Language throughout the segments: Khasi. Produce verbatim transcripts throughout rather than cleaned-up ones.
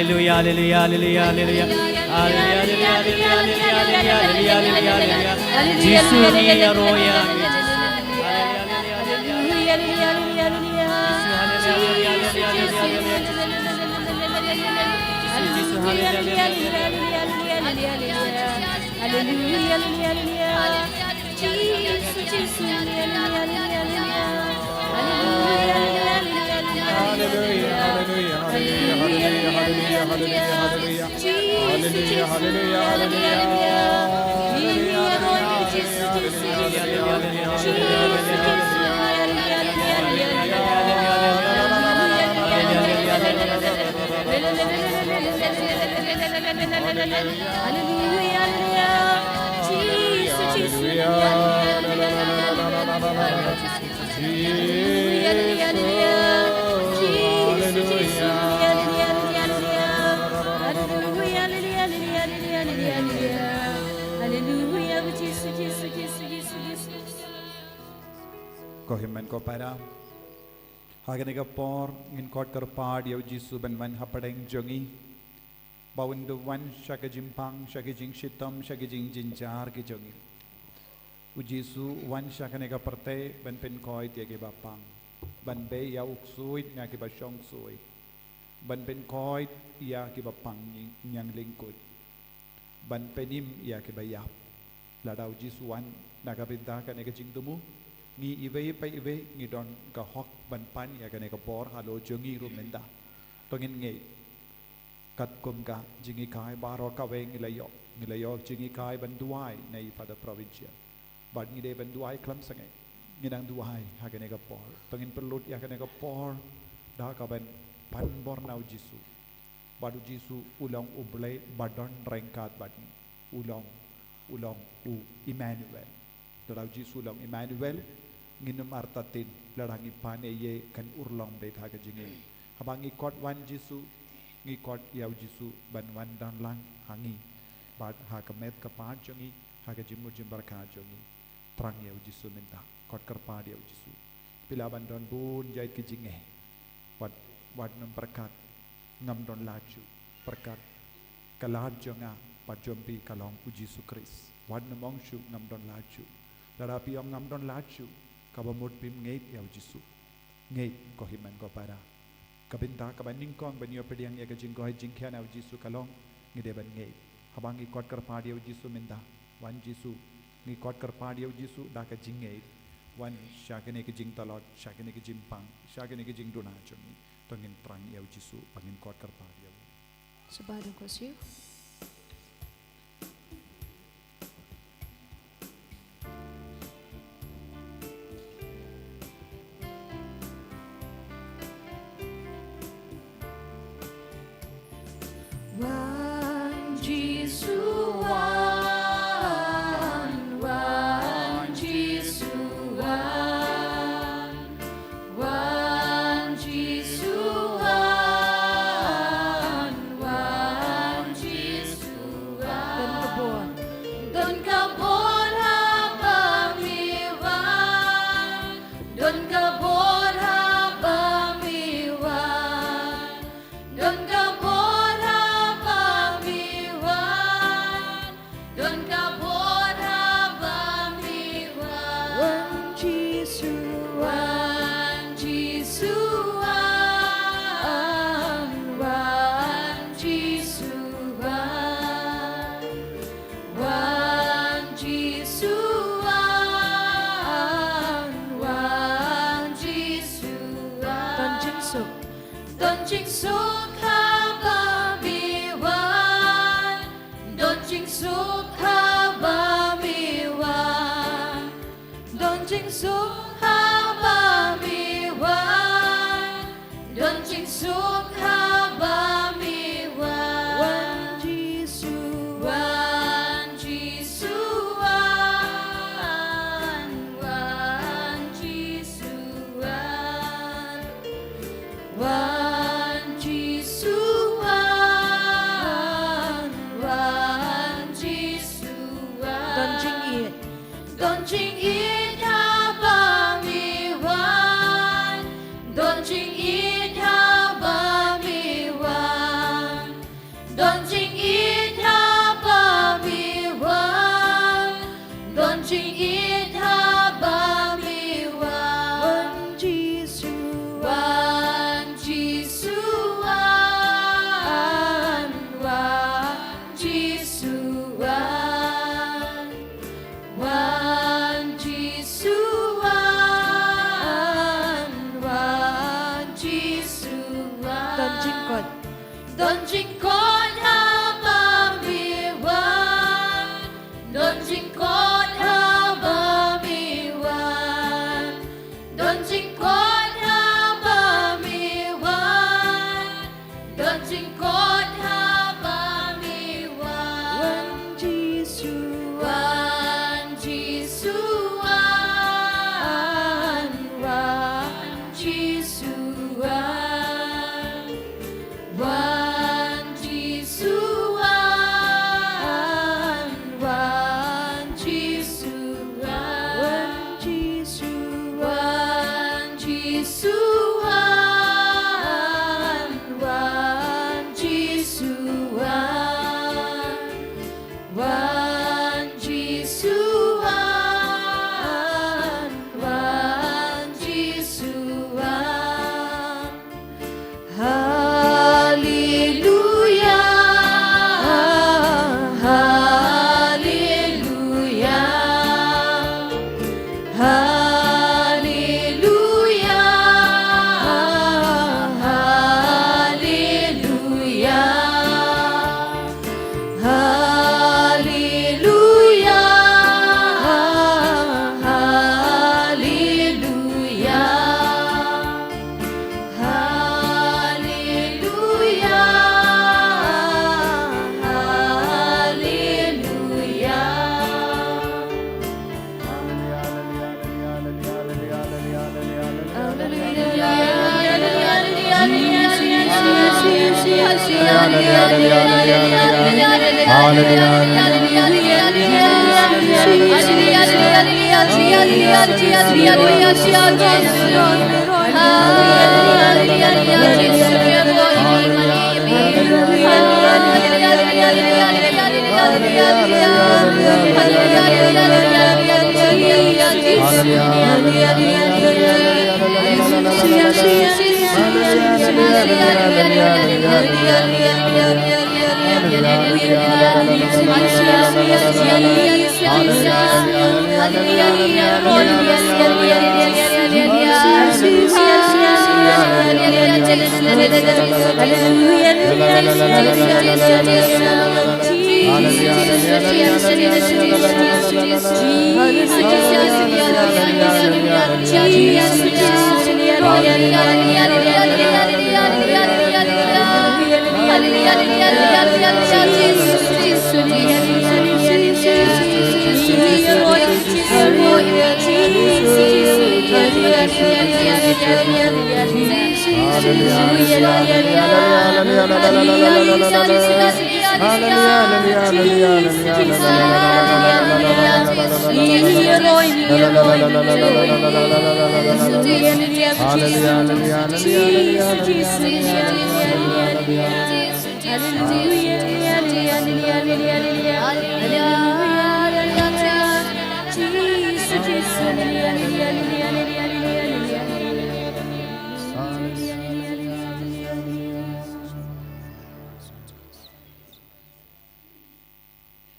Haleluya, haleluya, haleluya, haleluya. Haleluya, haleluya, haleluya, haleluya, haleluya, haleluya, haleluya. Jisu ngi ïaroh ïa. Haleluya, haleluya, haleluya, haleluya. Jisu, haleluya, haleluya, haleluya, haleluya. Jisu, haleluya, haleluya, haleluya, haleluya. Haleluya, haleluya, haleluya. Jisu, Jisu, haleluya, haleluya, haleluya. Haleluya, haleluya, haleluya, haleluya. Haleluya, haleluya, haleluya, haleluya, haleluya. Haleluya, haleluya, haleluya. Haleluya, haleluya, haleluya. Jisu, Jisu, Jisu, haleluya, haleluya, haleluya. Jisu, Jisu, haleluya, haleluya, haleluya. Haleluya, haleluya. Jisu, Jisu, haleluya, haleluya, haleluya. Haleluya, haleluya, haleluya. Jisu, Jisu, haleluya, haleluya, haleluya. Haleluya, haleluya, haleluya, haleluya, haleluya. Haleluya, Jisu, Jisu, Jisu, Jisu, Jisu. Ko hynmen ko para. Ha kane ka por ngin khot kyrpad ïa u Jisu ban wan hapdeng jong ngi. Ba un da wan sha ka jingpang, sha ka jingshitom, sha ka jingjynjar ki jong ngi. U Jisu u wan sha kane ka pyrthei ban pynkhuid ïa kiba pang, ban bei ïa u ksuid na kiba shong ksuid, ban pynkhuid ïa kiba pang ñiang lyngkhuid, ban pynim ïa kiba ïap. Lada u Jisu u wan na ka bynta kane ka jingthmu, ngi iwei pa iwei ngi don ka hok ban pan ïa kane ka bor halor jong ngi ruh mynta. To ngin ngeit. Katkum ka jinghikai baroh kawei ngi la ïoh, ngi la ïoh jinghikai ban duwai na i Father Provincial. Bad ngi dei ban duwai khlem sangeh. Ngi dang duwai ha kane ka por. To ngin pynlut ïa kane ka por da ka ban pan bor na u Jisu. Bad u Jisu u long U Blei ba don ryngkat bad ngi. U long, u long u Emmanuel. Lada u Jisu u long Emmanuel, ngin ym artatien lada ngi pan ïa kan urlong beit ha ka jingim. Haba ngi khot wan Jisu, ngi khot ïa u Jisu ban wan don lang ha ngi. Bad ha ka met ka phad jong ngi, ha ka jingmut jingpyrkhat jong ngi. Thrang ïa u Jisu mynta, khot kyrpad ïa u Jisu. Phi lah ban don bun jait ki jingeh. Wat, wat nym pyrkhat ngam don lad shuh, pyrkhat ka lad jong nga bad jong phi ka long u Jisu Khrist. Wat nym ong shuh ngam don lad shuh. Lada phi ong ngam don lad shuh, kaba mut phim ngeit ïa u Jisu. Ngeit ko hynmen ko para. Ka bynta kaba nyngkong ban ïoh pdiang ïa ka jingkoit jingkhiah na u Jisu ka long ngi dei ban ngeit. Haba ngi khot kyrpad ïa u Jisu mynta, wan Jisu, ngi khot kyrpad ïa u Jisu da ka jingngeit. Wan sha kane ka jingtlot, sha kane ka jingpang, sha kane ka jingduna jong ngi. To ngin thrang ïa u Jisu ba ngin khot kyrpad ïa u. Sngewbha don ko siew. Wan Jisu wan, wan Jisu wan, wan Jisu wan, wan Jisu wan. Don ka bor. Don ka bor haba me wan. Don ka bor haba me wan. Don ka bor haba me wan. Don ka bor haba me wan. Wan Jisu wan. Wan Jisu wan. Wan Jisu wan. Wan Jisu wan, wan Jisu wan. Don jingsuk. Don jingsuk haba me wan. Don jingsuk haba me wan. Don jingsuk haba me wan. Don jingsuk haba me wan. Wan Jisu wan. Jisu wan. Wan Jisu wan. Wan Jisu wan. Wan Jisu wan. Don jingïeit. Don jingïeit haba me wan. Don jingïeit haba me wan.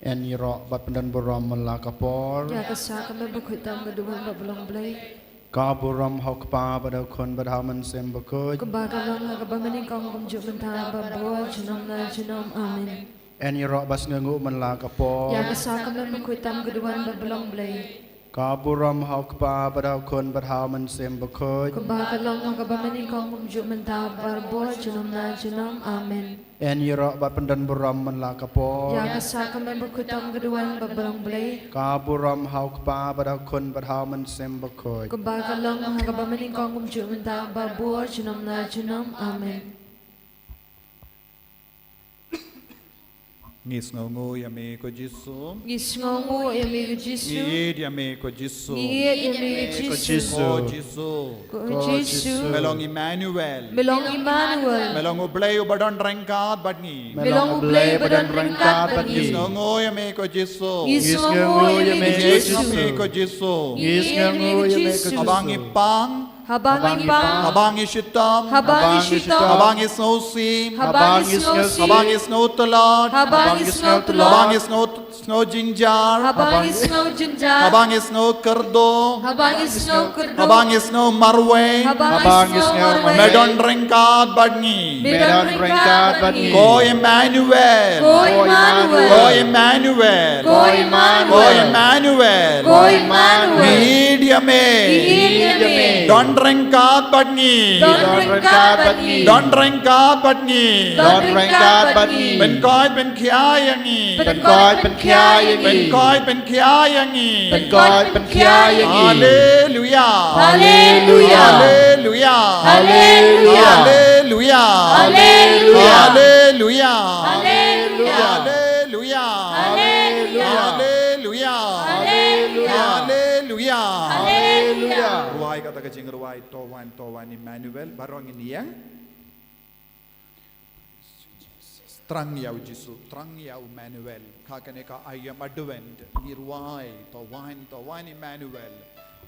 Yn ïaroh bad pyndon burom man la ka por. Ïa ka sah ka mem bakhuid tam ka duwan bad ba long Blei. Ka burom ha u Kpa bad ha u Khun bad ha u Mynsiem Bakhuid. Kumba ka long ha kaba nyngkong kumjuh mynta bad bun junom la junom. Amen. Yn ïaroh bad sngewnguh man la ka por. Ïa ka sah ka mem bakhuid tam ka duwan bad ba long Blei. Ka burom ha u Kpa bad ha u Khun bad ha u Mynsiem Bakhuid. Kumba ka long ha kaba nyngkong kumjuh mynta bad bun junom la junom. Amen. Yn ïaroh bad pyndon burom man la ka por. Ïa ka sah ka mem bakhuid tam ka duwan bad ba long Blei. Ka burom ha u Kpa bad ha u Khun bad ha u Mynsiem Bakhuid. Kumba ka long ha kaba nyngkong kumjuh mynta bad bun junom la junom. Amen. Ngi sngewnguh ïa me ko Jisu. Ngi sngewnguh ïa me ko Jisu. Ngi ïeit ïa me ko Jisu. Ngi ïeit ïa me ko Jisu. Ko Jisu. Ko Jisu. Me long Immanuel. Me long Immanuel. Me long U Blei uba don ryngkat bad ngi. Me long U Blei uba don ryngkat bad ngi. Ngi sngewnguh ïa me ko Jisu. Ngi sngewnguh ïa me ko Jisu. Ngi sngewnguh ïa me ko Jisu. Haba ngi pang. Haba ngi pang. Haba ngi shitom. Haba ngi shitom. Haba ngi sngewsih. Haba ngi sngewsih. Haba ngi sngewtlot. Haba ngi sngewtlot. Haba ngi sngew, sngew jynjar. Haba ngi sngew jynjar. Haba ngi sngew kyrduh. Haba ngi sngew kyrduh. Haba ngi sngew marwei. Haba ngi sngew marwei. Me don ryngkat bad ngi. Me don ryngkat bad ngi. Ko Immanuel. Ko Immanuel. Ko Immanuel. Ko Immanuel. Ko Immanuel. Ngi ïeit ïa me. Ngi ïeit ïa me. Don ryngkat bad ngi. Don ryngkat bad ngi. Don ryngkat bad ngi. Don ryngkat bad ngi. Pynkoit pynkhia ïa ngi. Pynkoit pynkhia ïa ngi. Pynkoit pynkhia ïa ngi. Pynkoit pynkhia ïa ngi. Haleluia. Haleluia. Haleluia. Haleluia. Haleluia. Haleluia. Haleluia. Haleluia. Haleluia. Haleluia. Rwai kata ka jingrwai, To wan, To wan Immanuel, baroh ngin ïeng. Thrang ïa u Jisu, thrang ïa u Immanuel. Ha kane ka aïom Advent, ngi rwai, To wan, To wan Immanuel.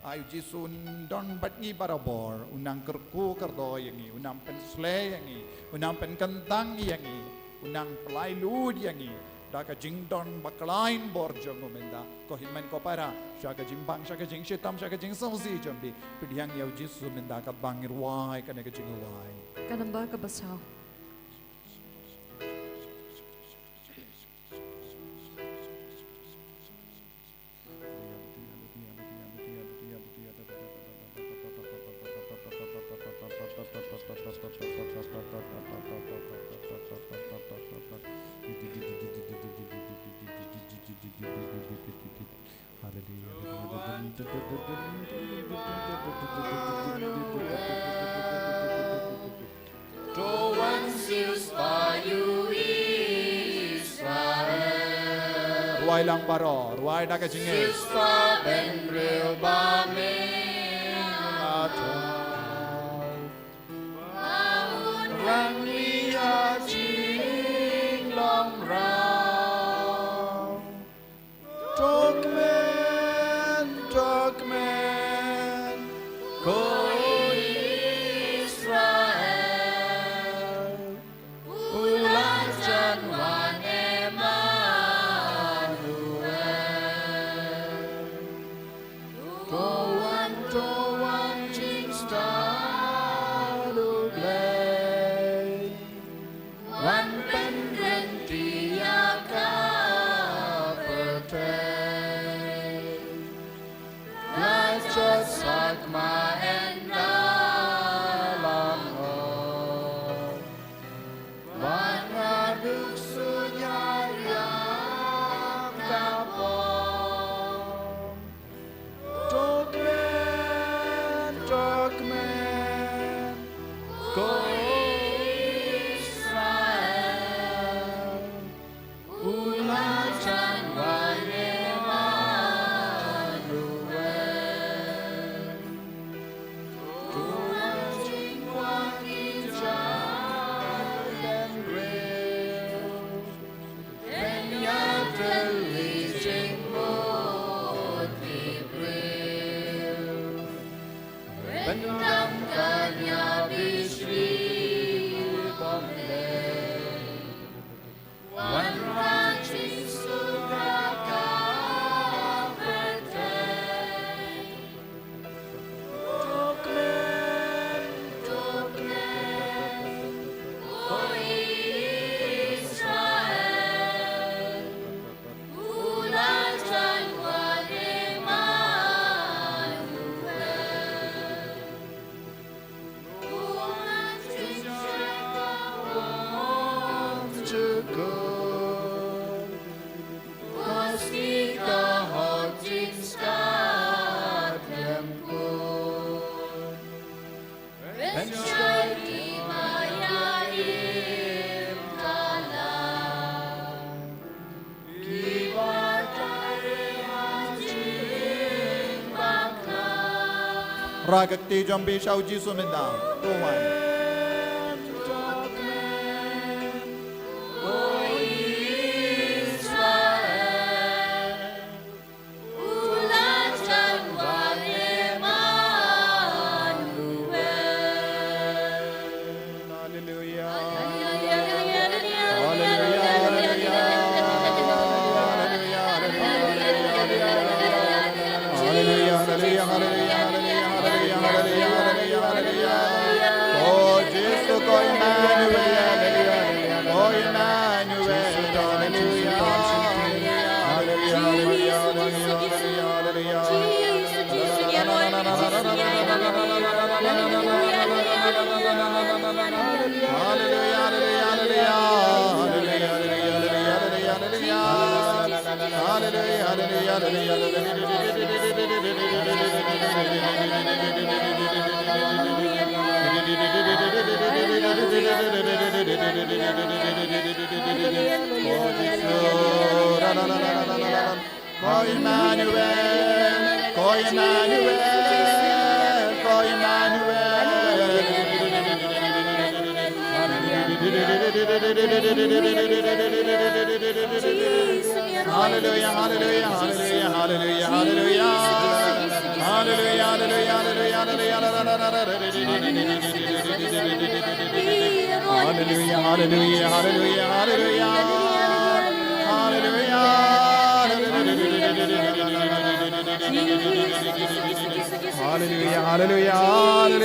Ai u Jisu un don bad ngi barabor, un nang kyrkhu kyrdoh ïa ngi, un nang pynshlei ïa ngi, un nang pynkyntang ïa ngi, un nang pyllait lut ïa ngi. Da ka jingdon bakla in bor jong u mynta, ko hynmen ko para, sha ka jingbang, sha ka jingshitom, sha ka jingsngewsih jong phi, pdiang ïa u Jisu mynta katba ngi rwai kane ka jingrwai. Ka namba kaba saw. Haleluya. To wan siew spah ïa u Rwai lang baroh, rwai da ka jingngeit. Sister Benreu ba me nga thok. Ba un rangli ha jinglong raw. To kmen, to kmen, ko Israel. U la jan wan Emmanuel. To wan, to wan jingstad U Blei. Wan pynryntih ïa ka pyrthei. Lajos sakma ynda la ngop. Wan nga duk sunya ïa ka pop. To kmen, to kmen, ko Israel. U la jan wan Emmanuel. To wan jingwan ki jaitbynriew. Pynïatylli jingmut ki briew. Pyndam ka nia bishni bymlei. Wanrah jingsuk ha ka pyrthei. To kmen, to kmen, ko Israel. U la jan wan Emmanuel. Rah ka kti jong phi sha u Jisu mynta. To wan. Hallelujah. Hallelujah, hallelujah, hallelujah. Hallelujah, hallelujah, hallelujah. Oh, Jisu ko Emmanuel. Oh, Emmanuel. Hallelujah. Hallelujah, hallelujah, hallelujah, hallelujah. Ko Emmanuel, ko Emmanuel, ko Emmanuel. Hallelujah, hallelujah, hallelujah, hallelujah, hallelujah. Hallelujah, hallelujah, hallelujah, hallelujah. Hallelujah, hallelujah, hallelujah, hallelujah. Hallelujah, hallelujah. Hallelujah, hallelujah, hallelujah, hallelujah. Hallelujah, hallelujah, hallelujah,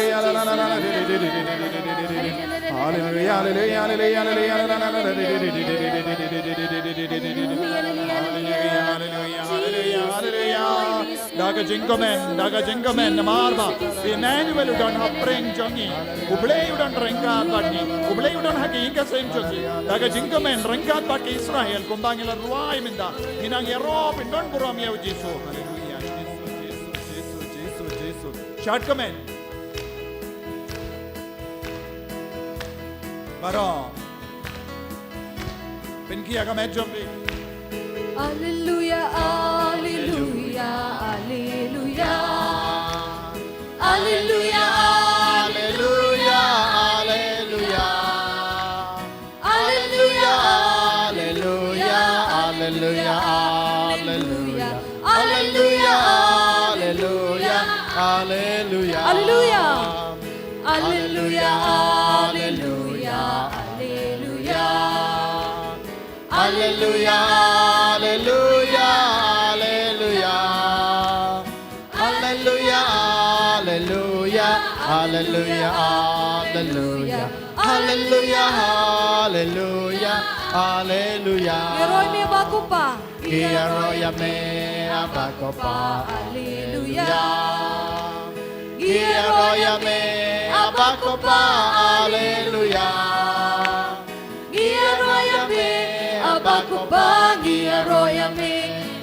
hallelujah. Hallelujah, hallelujah, hallelujah, hallelujah. Da ka jingkmen, da ka jingkmen, namar ba Emmanuel u don hapdeng jong ngi. U Blei u don ryngkat bad ngi. U Blei u don ha ka ïing ka sem jong ngi. Da ka jingkmen ryngkat bad ki Israel, kumba ngi la rwai mynta. Ngi nang ïaroh pyndon burom ïa u Jisu. Haleluya. Jisu, Jisu, Jisu, Jisu, Jisu. Shad kmen. Baroh. Pynkhia ka met jong phi. Alleluia, alleluia, alleluia. Alleluia, alleluia, alleluia. Alleluia, alleluia, alleluia, alleluia. Alleluia, alleluia, alleluia. Alleluia. Alleluia, alleluia, alleluia. Alleluia, alleluia, alleluia. Alleluia, alleluia, alleluia, alleluia. Alleluia, alleluia, alleluia. Ïaroh ïa me Aba Kpa. Ïaroh ïa me Aba Kpa. Alleluia. Ïaroh ïa me Aba Kpa. Alleluia. Ngi ïaroh ïa me Aba Kpa, ngi ïaroh ïa me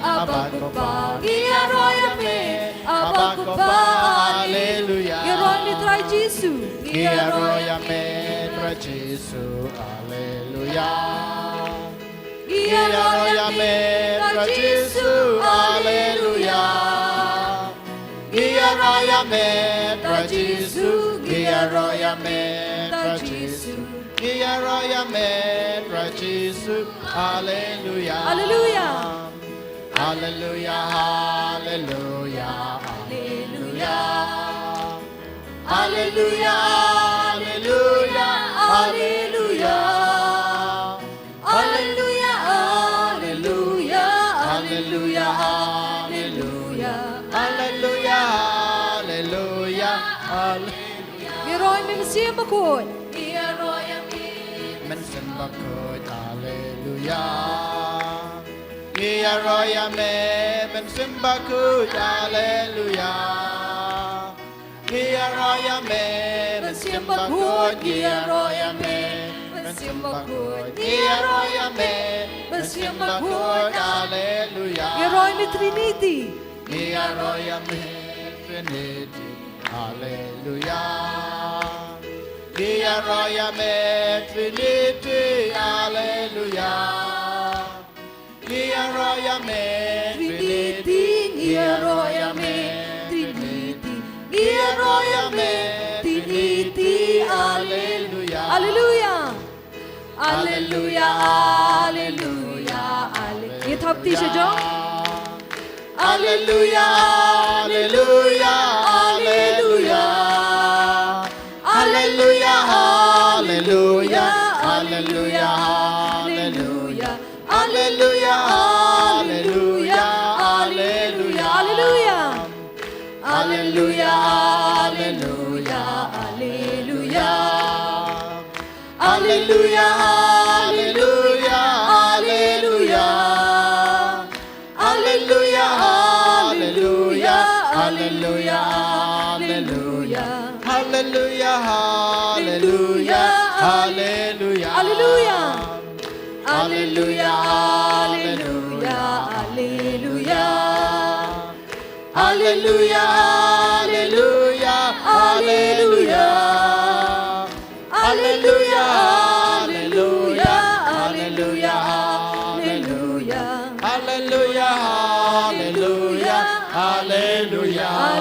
Aba Kpa, ngi ïaroh ïa me Aba Kpa, alleluia. Ïaroh ïa me Trai Jisu, ngi ïaroh ïa me Trai Jisu, alleluia. Ngi ïaroh ïa me Trai Jisu, alleluia. Ngi ïaroh ïa me Trai Jisu, ngi ïaroh ïa me Trai Jisu. Ngi ïaroh ïa me Trai Jisu. Alleluia. Alleluia. Alleluia, alleluia, alleluia. Alleluia, alleluia, alleluia. Alleluia, alleluia, alleluia, alleluia. Alleluia, alleluia, alleluia. Ïaroh ïa me Mynsiem Bakhuid. Ïaroh ïa me Mynsiem Bakhuid. Alleluia. Ïaroh ïa me Mynsiem Bakhuid. Alleluia. Ïaroh ïa me Mynsiem Bakhuid. Ïaroh ïa me Mynsiem Bakhuid. Ïaroh ïa me Mynsiem Bakhuid. Alleluia. Ïaroh ïa me Trinity. Ïaroh ïa me Trinity. Alleluia. Ïaroh ïa me Trinity. Alleluia. Ïaroh ïa me Trinity. Ïaroh ïa me Trinity. Ïaroh ïa me Trinity. Alleluia. Alleluia. Alleluia, alleluia, alleluia. Ngi thap kti sha jong. Alleluia, alleluia, alleluia. Alleluia, alleluia, alleluia, alleluia. Alleluia, alleluia, alleluia, alleluia. Alleluia, alleluia, alleluia. Alleluia, alleluia, alleluia. Alleluia, alleluia, alleluia, alleluia. Alleluia, alleluia, alleluia. Alleluia. Alleluia, alleluia, alleluia. Alleluia, alleluia, alleluia. Alleluia, alleluia, alleluia, alleluia. Alleluia, alleluia, alleluia.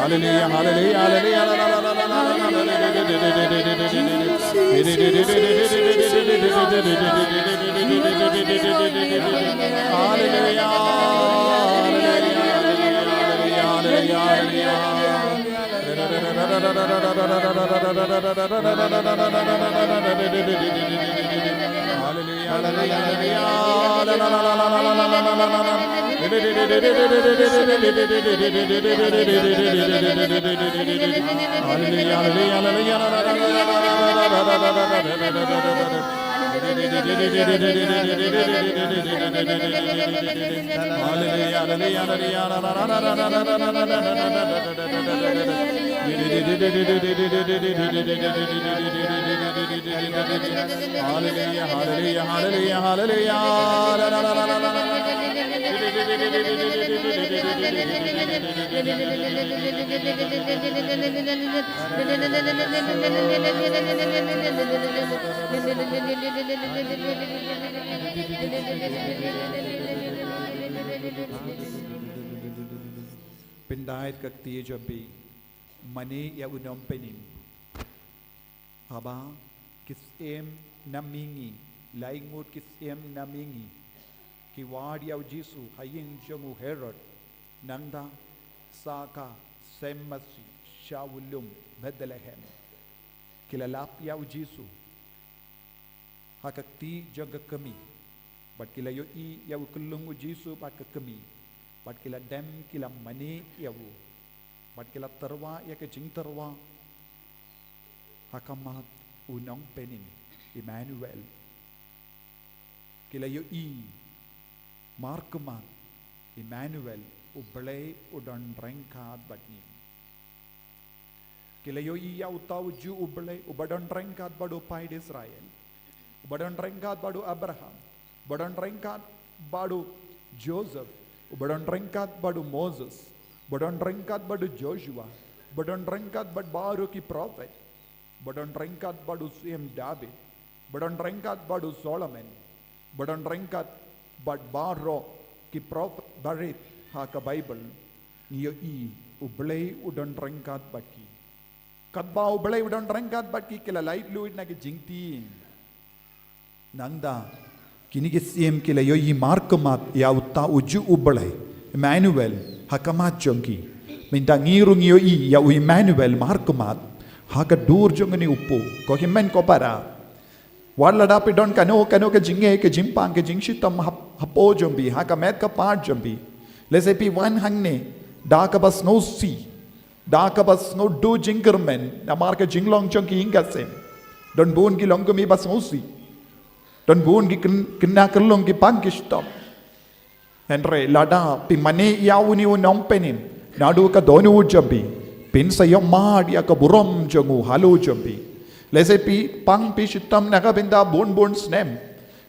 Alleluia, alleluia, alleluia, alleluia. Hallelujah, hallelujah, hallelujah. Hallelujah, hallelujah, hallelujah, hallelujah. Pyndait ka kti jong phi. Mane ïa u nongpynim. Haba ki syiem na mihngi, lai ngut ki syiem na mihngi ki wad ïa u Jisu ha ïing jong u Herod, nangta sa ka sem masi sha u lum Bethlehem. Ki la lap ïa u Jisu ha ka kti jong ka kmie, bad ki la ïohi ïa u kyllung u Jisu bad ka kmie, bad ki la dem, ki la mane ïa u, bad ki la tyrwa ïa ka jingtyrwa ha khmat u nongpynim, Emmanuel. Ki la ïohi markhmat, Emmanuel, U Blei u don ryngkat bad ngi. Ki la ïohi ïa uta u juh U Blei uba don ryngkat bad u paid Israel, uba don ryngkat bad u Abraham, uba don ryngkat bad u Joseph, uba don ryngkat bad u Moses, uba don ryngkat bad u Joshua, uba don ryngkat bad baroh ki prophet, uba don ryngkat bad u Syiem David, uba don ryngkat bad u Solomon, uba don ryngkat bad baroh ki prophet barit ha ka Baibl. Ngi ïohi U Blei u don ryngkat bad ki. Katba U Blei u don ryngkat bad ki, ki la lait luid na ki jingtieng. Nangta kine ki syiem ki la ïohi markhmat ïa uta u juh U Blei, Emmanuel, ha khmat jong ki. Mynta ngi ruh ngi ïohi ïa u Emmanuel markhmat ha ka dur jong une u pud. Ko hynmen ko para, wat lada phi don kano kano ka jingeh, ka jingpang, ka jingshitom hap-, hapoh jong phi, ha ka met ka phad jong phi. Lehse phi wan hangne da kaba sngewsih, da kaba sngewduh jingkyrmen namar ka jinglong jong ki ïing ka sem. Don bun ki longkmie ba sngewsih. Don bun ki kyn-, kynna kyrlong, ki pang ki shitom. Hynrei lada phi mane ïa une u nongpynim naduh ka dohnud jong phi, phin sa ïoh mad ïa ka burom jong u halor jong phi. Lehse phi pang phi shitom na ka bynta bun bun snem.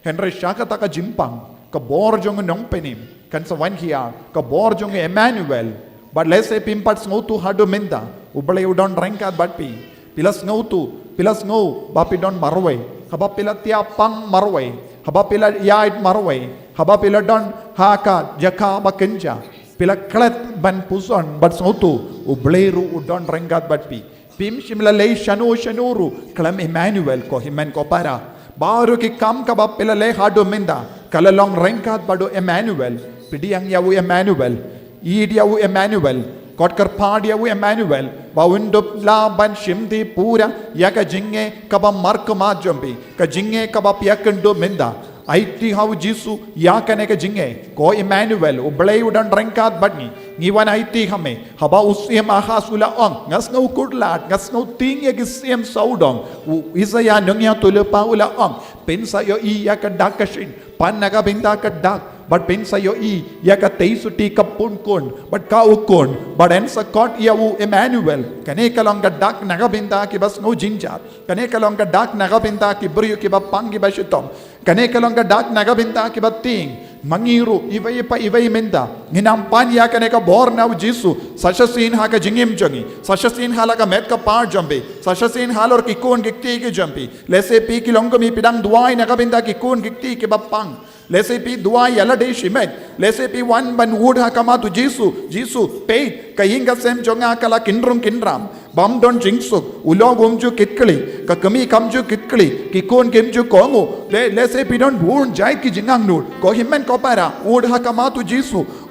Hynrei sha kata ka jingpang, ka bor jong u nongpynim kan sa wan khia, ka bor jong u Emmanuel. Bad lehse phim pat sngewthuh haduh mynta, U Blei u don ryngkat bad phi. Phi la sngewthuh, phi la sngew ba phi don marwei, haba phi la thiah pang marwei, haba phi la ïaid marwei, haba phi la don ha ka jaka ba kynja, phi la klet ban puson bad sngewthuh, U Blei ruh u don ryngkat bad phi. Phim shym la leh shano shano ruh khlem Emmanuel, ko hynmen ko para. Baroh ki kam kaba phi la leh haduh mynta ka la long ryngkat bad u Emmanuel. Pdiang ïa u Emmanuel. Ïeit ïa u Emmanuel. Kot kyrpad ïa u Emmanuel ba un dup lah ban shim dih pura ïa ka jingeh kaba markhmat jong phi, ka jingeh kaba phi ïakynduh mynta. Aiti ha u Jisu ïa kane ka jingeh. Ko Emmanuel, U Blei u don ryngkat bad ngi. Ngi wan aiti ha me. Haba u Syiem Ahas u la ong, nga sngew kut lad, nga sngew tieng ïa ki syiem sawdong, u Isaïah nongïathuhlypa u la ong, phin sa ïohi ïa ka dak ka shin, pan na ka bynta ka dak, bad phin sa ïohi ïa ka tei suti ka pun khun bad ka u khun, bad yn sa khot ïa u Emmanuel. Kane ka long ka dak na ka bynta kiba sngew jynjar. Kane ka long ka dak na ka bynta ki briew kiba pang kiba shitom. Kane ka long ka dak na ka bynta kiba tieng. Ma ngi ruh iwei pa iwei mynta ngin ym pan ïa kane ka bor na u Jisu sa shisien ha ka jingim jong ngi, sa shisien ha la ka met ka phad jong phi, sa shisien halor ki khun ki kti ki jong phi. Lehse phi ki longkmie phi dang duwai na ka bynta ki khun ki kti kiba pang. Lehse phi duwai ïa lade shimet. Lehse phi wan ban wut ha khmat u Jisu. Jisu, peit, ka ïing ka sem jong nga ka la kynrung kynram, bam don jingsuk, u lok um ju kit kli, ka kmie kam ju kit kli, ki khun kim ju kohnguh. Le, lehse phi don bun jait ki jingangnud. Ko hynmen ko para, wut ha khmat u Jisu.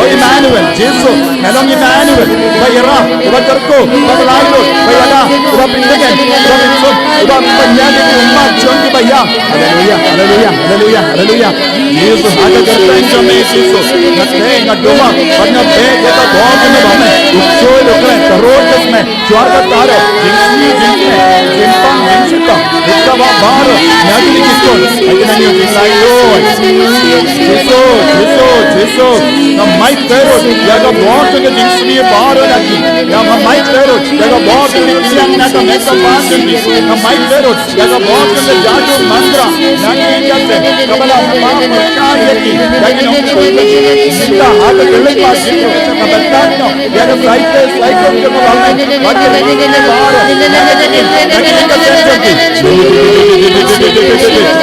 O Emmanuel, Jisu, me long Emmanuel, uba ïarap, uba kyrkhu, uba pyllait lut, uba ïada, uba pyntngen, uba pynsum, uba pynïaid ïa ki ummat jong kiba ïam. Haleluya, haleluya, haleluya, haleluya. Jisu, ha ka kyrteng jong me Jisu, nga teh, nga duwai bad nga beh ïa ka bor jong me ba me u soi u klet, ka rud ka smet, shuwa ka tare, jingsngi jingsngi, jingpang jingshitom, ïa kaba baroh na kine ki khun, ha kine ki jinglai lut. Jisu, Jisu, Jisu, nga mait tyrut ïa ka bor jong ka jingsngi baroh na ki. Nga mait tyrut ïa ka bor jong ka kynjang na ka met ka ba jong ki. Nga mait tyrut ïa ka bor jong ka jadu mantra na ki ïing ki sem kaba la pynpaw pynshai ïa ki da ki nongshun. Mynta ha ka khyllipmat jong U Trai, nga bynta noh ïa ka saite saikum jong ka bameh bad ka ri jong ka baroh na ki ïing na ki sem jong ki.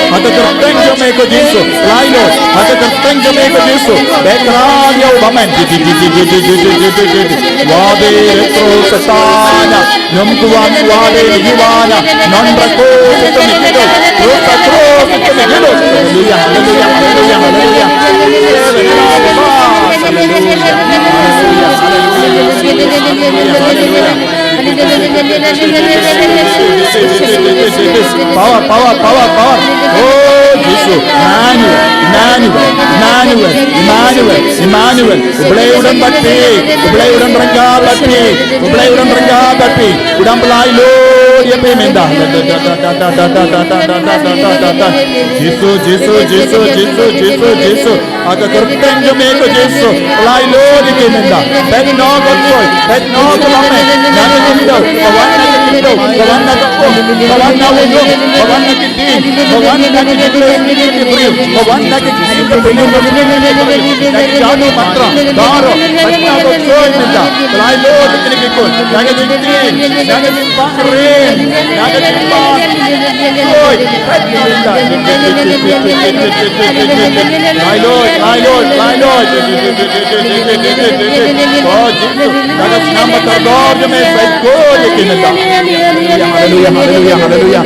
Ha ka kyrteng jong me ko Jisu, lai noh ha ka kyrteng jong me ko Jisu. Beh khraw ïa u bameh. Wabei retro Satana. Nyngkong wade ïa u bameh, non rakhe ïa u bameh, kro sa kro ïa u bameh. Haleluya, haleluya, haleluya, haleluya, haleluya. Power, power, power, power. Oh, Jisu. Emmanuel, Emmanuel, Emmanuel, Emmanuel, Emmanuel. U Blei u don bad phi, U Blei u don ryngkat bad phi, U Blei u don ryngkat bad phi. U dang pyllait lut ïa phi mynta. Jisu, Jisu, Jisu, Jisu, Jisu, Jisu. Ha ka kyrteng jong me ko Jisu. Pyllait lut ïa ki mynta. Peit noh ka kyrteng. Peit noh ka bameh. Na ka khyndew. Ka wan na ka khyndew. Ka wan na ka um. Ka wan na u ïung. Ka wan na ki dih. Bhagwan, da ka jingkyrkhu ïa ki briew. Bhagwan, da ka jingkyrkhu ïa ki briew. Da ka jadu mantra, daro, patna, ko soi mynta. Lai lo da kine ki khun. Da ka jingkyrkhu, da ka jingpang ren, da ka jingpang soi. Patna mynta. Lai lo, lai lo, lai lo. Oh, Jisu, da ka snam ba kordor jong me, sai kor ïa ki mynta. Haleluya, haleluya, haleluya, haleluya.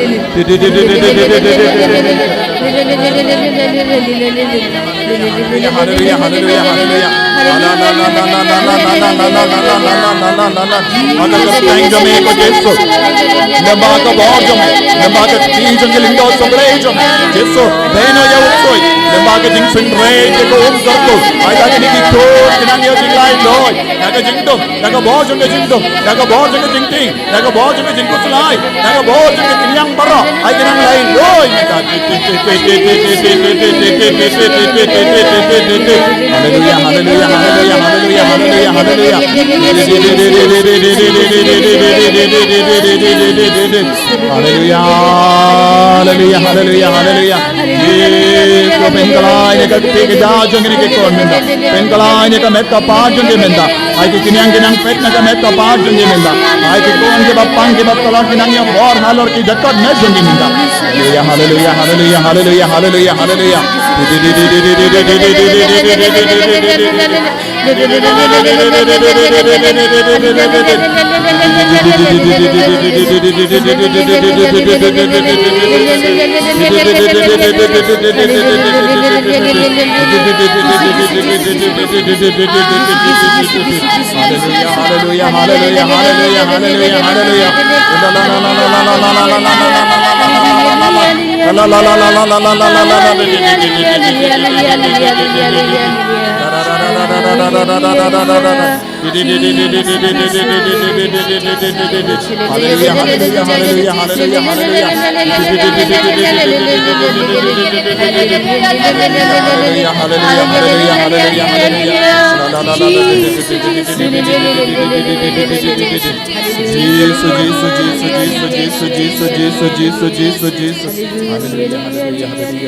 Haleluya, haleluya, haleluya, haleluya. Ba ka kyrteng jong me ko Jisu. Lem bad ka bor jong me. Lem bad ka kti jong ka lyngdoh sohkhlei jong me. Jisu, beiñ noh ïa u ksuid. Lem bad ka jingsngewsih jong ka um kyrkhu. Ai da kine ki khun ki nang ïoh jinglait loi. Da ka jingdum, da ka bor jong ka jingdum, da ka bor jong ka jingtieng. Da ka bor jong ka jingkhuslai, da ka bor jong ka jingïang baroh, ai ka nang lai loi. Haleluya, haleluya, haleluya, haleluya, haleluya, haleluya, haleluya. Haleluya, haleluya, haleluya, haleluya. Jisu, pynkylla ïa ka kti ka jong kine ki khun mynta. Pynkylla ïa ka met ka phad jong ki mynta. Ai ki kñia ki nang peit na ka met ka phad jong ki mynta. Ai ki khun kiba pang kiba tlot ki nang ïoh bor halor ki dkhot met jong ki mynta. Haleluya, haleluya, haleluya, haleluya, haleluya, haleluya. Haleluya, haleluya, haleluya, haleluya, haleluya, haleluya. Haleluya, haleluya, haleluya, haleluya, haleluya. Haleluya, haleluya, haleluya, haleluya, haleluya. La, la, la, la, la. Jisu, Jisu, Jisu. Haleluya, haleluya, haleluya.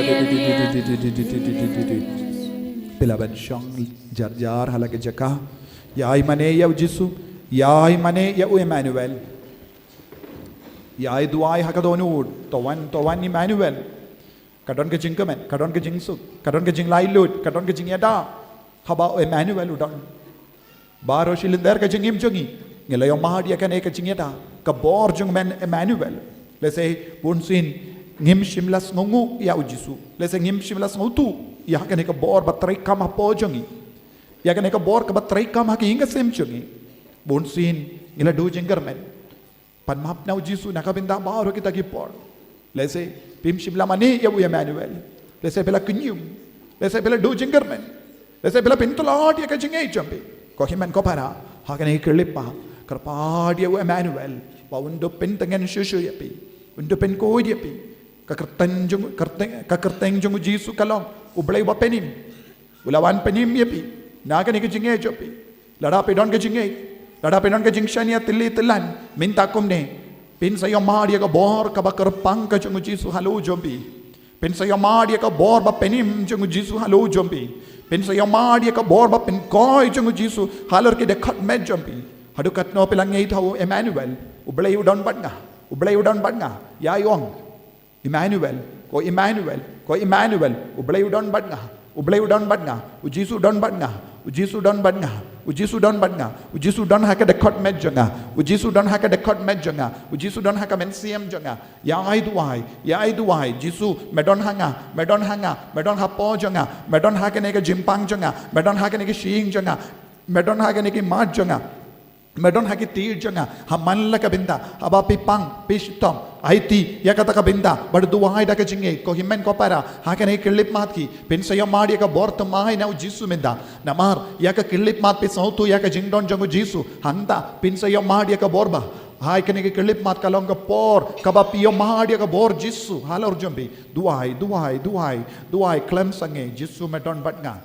Phi lah ban shong jar jar ha la ka jaka. Ïai mane ïa u Jisu. Ïai mane ïa u Emmanuel. Ïai duwai ha ka dohnud. To wan, to wan Emmanuel. Ka don ka jingkmen, ka don ka jingsuk, ka don ka jinglaitluid, ka don ka jingïada. Haba u Emmanuel u don. Baroh shi lynter ka jingim jong ngi, ngi la ïohmad ïa kane ka jingïada, ka bor jong u Emmanuel. Lehse bunsien ngim shym la sngewnguh ïa u Jisu. Lehse ngim shym la sngewthuh ïa kane ka bor ba treikam hapoh jong ngi. Ïa kane ka bor kaba treikam ha ka ïing ka sem jong ngi. Bunsien ngi la duh jingkyrmen. Pan map na u Jisu na ka bynta baroh kita ki por. Lehse phim shym la mane ïa u Emmanuel. Lehse phi la kñium. Lehse phi la duh jingkyrmen. Lehse phi la pyntlot ïa ka jingngeit jong phi. Ko hynmen ko para, ha kane ka khyllipmat, kyrpad ïa u Emmanuel ba un dup pyntngen shuh shuh ïa phi. Un dup pynkhuid ïa phi. Ka kyrteng jong, kyrteng, ka kyrteng jong u Jisu ka long U Blei uba pynim. U la wan pynim ïa phi na kane ka jingngeit jong phi. Lada phi don ka jingngeit, lada phi don ka jingshaniah tylli tyllan, mynta kumne phin sa ïohmad ïa ka bor kaba kyrpang ka jong u Jisu halor jong phi. Phin sa ïohmad ïa ka bor ba pynim jong u Jisu halor jong phi. Phin sa ïohmad ïa ka bor ba pynkhuid jong u Jisu halor ki dkhot met jong phi. Haduh katno phi la ngeit ha u Emmanuel, U Blei u don bad nga, U Blei u don bad nga. Ïai ong, Emmanuel, ko Emmanuel, ko Emmanuel, U Blei u don bad nga, U Blei u don bad nga, u Jisu u don bad nga, u Jisu u don bad nga, u Jisu u don bad nga, u Jisu u don ha ka dkhot met jong nga, u Jisu u don ha ka dkhot met jong nga, u Jisu u don ha ka mynsiem jong nga. Ïai duwai, ïai duwai, Jisu, me don ha nga, me don ha nga, me don hapoh jong nga, me don ha kane ka jingpang jong nga, me don ha kane ka shyieng jong nga, me don ha kane ka mat jong nga. Me don ha ki tiar jong nga, ha man la ka bynta, haba phi pang, phi shitom, aiti ïa kata ka bynta, bad duwai da ka jingngeit, ko hynmen ko para, ha kane ka khyllipmat ki, phin sa ïohmad ïa ka bor thymmai na u Jisu mynta. Namar ïa ka khyllipmat phi sngewthuh ïa ka jingdon jong u Jisu, hangta phin sa ïohmad ïa ka bor ba. Ha kane ka khyllipmat ka long ka por kaba phi ïohmad ïa ka bor Jisu halor jong phi. Duwai, duwai, duwai, duwai, khlem sangeh, Jisu me don bad nga.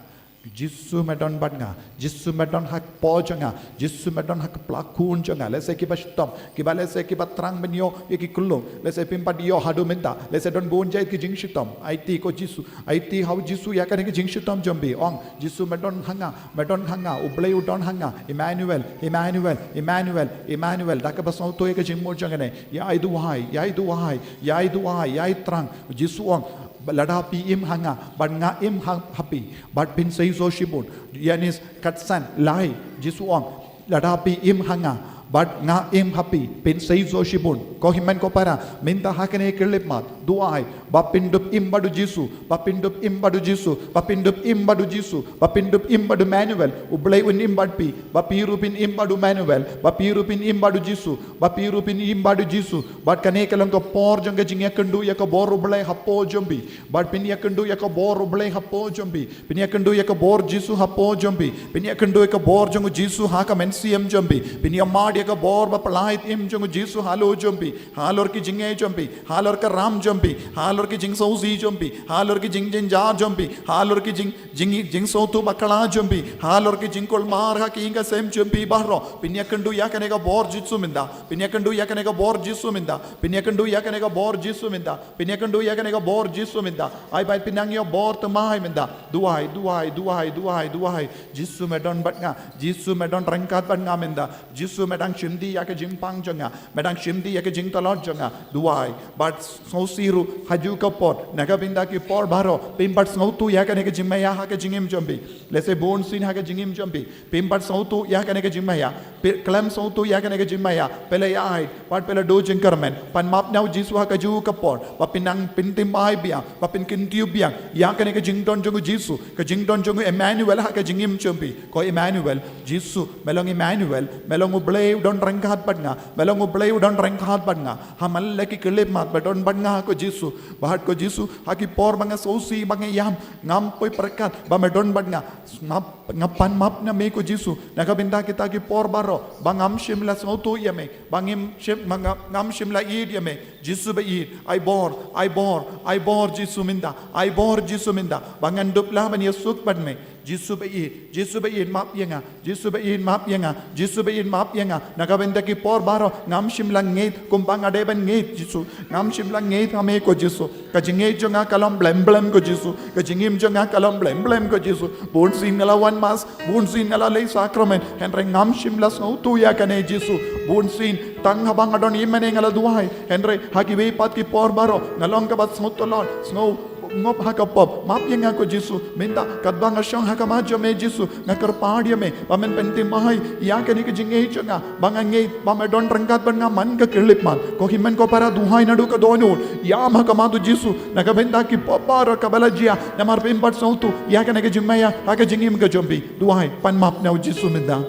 Jisu me don bad nga. Jisu me don ha ka por jong nga. Jisu me don ha ka pla khun jong nga. Lehse kiba shitom, kiba lehse kiba thrang ban ïoh ïa ki kyllung. Lehse phim pat ïoh haduh mynta. Lehse don bun jait ki jingshitom. Aiti ko Jisu. Aiti ha u Jisu ïa kane ka jingshitom jong phi. Ong, Jisu me don ha nga, me don ha nga. U Blei u don ha nga. Emmanuel, Emmanuel, Emmanuel, Emmanuel. Da kaba sngewthuh ïa ka jingmut jong kane. Ïai duwai, ïai duwai, ïai duwai, ïai thrang. Jisu ong, lada phi im ha nga bad nga im ha, ha phi, bad phin sa ïoh shibun. Ïoannis khatsan lai, Jisu ong, lada phi im ha nga bad nga im ha phi, phin sa ïoh shibun. Ko hynmen ko para, mynta ha kane ka khyllipmat, duwai ba phin dup im bad u Jisu, ba phin dup im bad u Jisu, ba phin dup im bad u Jisu, ba phin dup im bad u Emmanuel. U Blei un im bad phi, ba phi ruh phin im bad u Emmanuel, ba phi ruh phin im bad u Jisu, ba phi ruh phin im bad u Jisu. Bad kane ka long ka por jong ka jingïakynduh ïa ka bor u Blei hapoh jong phi. Bad phin ïakynduh ïa ka bor u Blei hapoh jong phi. Phin ïakynduh ïa ka bor Jisu hapoh jong phi. Phin ïakynduh ïa ka bor jong u Jisu ha ka mynsiem jong phi. Phin ïamad ïa ka bor ba pyllait im jong u Jisu halor jong phi. Halor ki jingngeit jong phi. Halor ka ram jong phi. Halor ki jingsngewsih jong phi. Halor ki jingjynjar jong phi. Halor ki jing jing, jingsngewthuh bakla jong phi, halor ki jingkulmar ha ki ïing ki sem jong phi baroh. Phin ïakynduh ïa kane ka bor Jisu mynta. Phin ïakynduh ïa kane ka bor Jisu mynta. Phin ïakynduh ïa kane ka bor Jisu mynta. Phin ïakynduh ïa kane ka bor Jisu mynta. Ai ba phin nang ïoh bor thymmai mynta. Duwai, duwai, duwai, duwai, duwai. Jisu me don bad nga. Jisu me don ryngkat bad nga mynta. Jisu me dang shim dih ïa ka jingpang jong nga. Me dang shim dih ïa ka jingtlot jong nga. Duwai. Bad sngewsih ruh ha kajuh ka por, na ka bynta ki por baroh, phim pat sngewthuh ïa kane ka jingmaïa ha ka jingim jong phi. Lehse bun sien ha ka jingim jong phi phim pat sngewthuh ïa kane ka jingmaïa. Phi khlem sngewthuh ïa kane ka jingmaïa, phi la ïaid bad phi la duh jingkyrmen. Pan map na u Jisu ha kajuh ka por, ba phin nang pynthymmai biang, ba phin kyntiew biang ïa kane ka jingdon jong u Jisu, ka jingdon jong u Emmanuel ha ka jingim jong phi. Ko Emmanuel, Jisu me long Emmanuel, me long u Blei u don ryngkat bad nga, me long u Blei u don ryngkat bad nga. Ha man la ki khyllipmat ba don bad nga ko Jisu. Bad ko Jisu, ha ki por ba nga sngewsih, ba nga ïam, ngam poi pyrkhat ba me don bad nga. Ngap, nga pan map na me ko Jisu, na ka bynta kita ki por baroh ba ngam shym la sngewthuh ïa me, ba ngim shym, ba nga, ngam shym la ïeit ïa me. Jisu ba ïeit, ai bor, ai bor, ai bor Jisu mynta, ai bor Jisu mynta, ba ngan dup lah ban ïasuk bad me. Jisu ba ïeit, Jisu ba ïeit, map ïa nga. Jisu ba ïeit, map ïa nga. Jisu ba ïeit, map ïa nga. Na ka bynta ki por baroh ngam shym la ngeit kumba nga dei ban ngeit Jisu. Ngam shym la ngeit ha me ko Jisu. Ka jingngeit jong nga ka long blem blem ko Jisu. Ka jingim jong nga ka long blem blem ko Jisu. Bun sien nga la wan mass, bun sien nga la leit sakramen, hynrei ngam shym la sngewthuh ïa kane Jisu. Bun sien tang haba nga don im mane nga la duwai, hynrei ha kiwei pat ki por baroh nga long kaba sngewtlot, sngew ngop ha ka pop. Map ïa nga ko Jisu mynta, katba nga shong ha khmat jong me Jisu, nga kyrpad ïa me ba men pynthymmai ïa kane ka jingngeit jong nga, ba nga ngeit ba me don ryngkat bad nga man ka khyllipmat. Ko hynmen ko para, duwai naduh ka dohnud, ïam ha khmat u Jisu na ka bynta ki pop baroh kaba la jia, namar phim pat sngewthuh ïa kane ka jingmaïa ha ka jingim ka jong phi. Duwai, pan map na u Jisu mynta.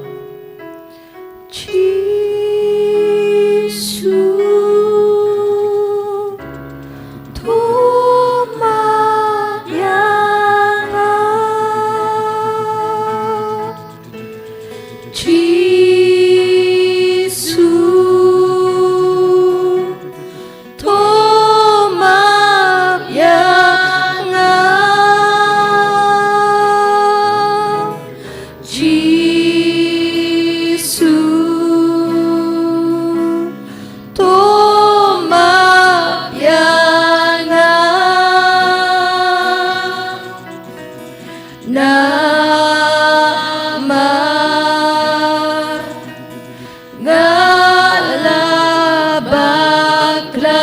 Jisu, to map ïa nga. Jisu, to map ïa nga. Jisu, to map ïa nga. Namar nga la bakla.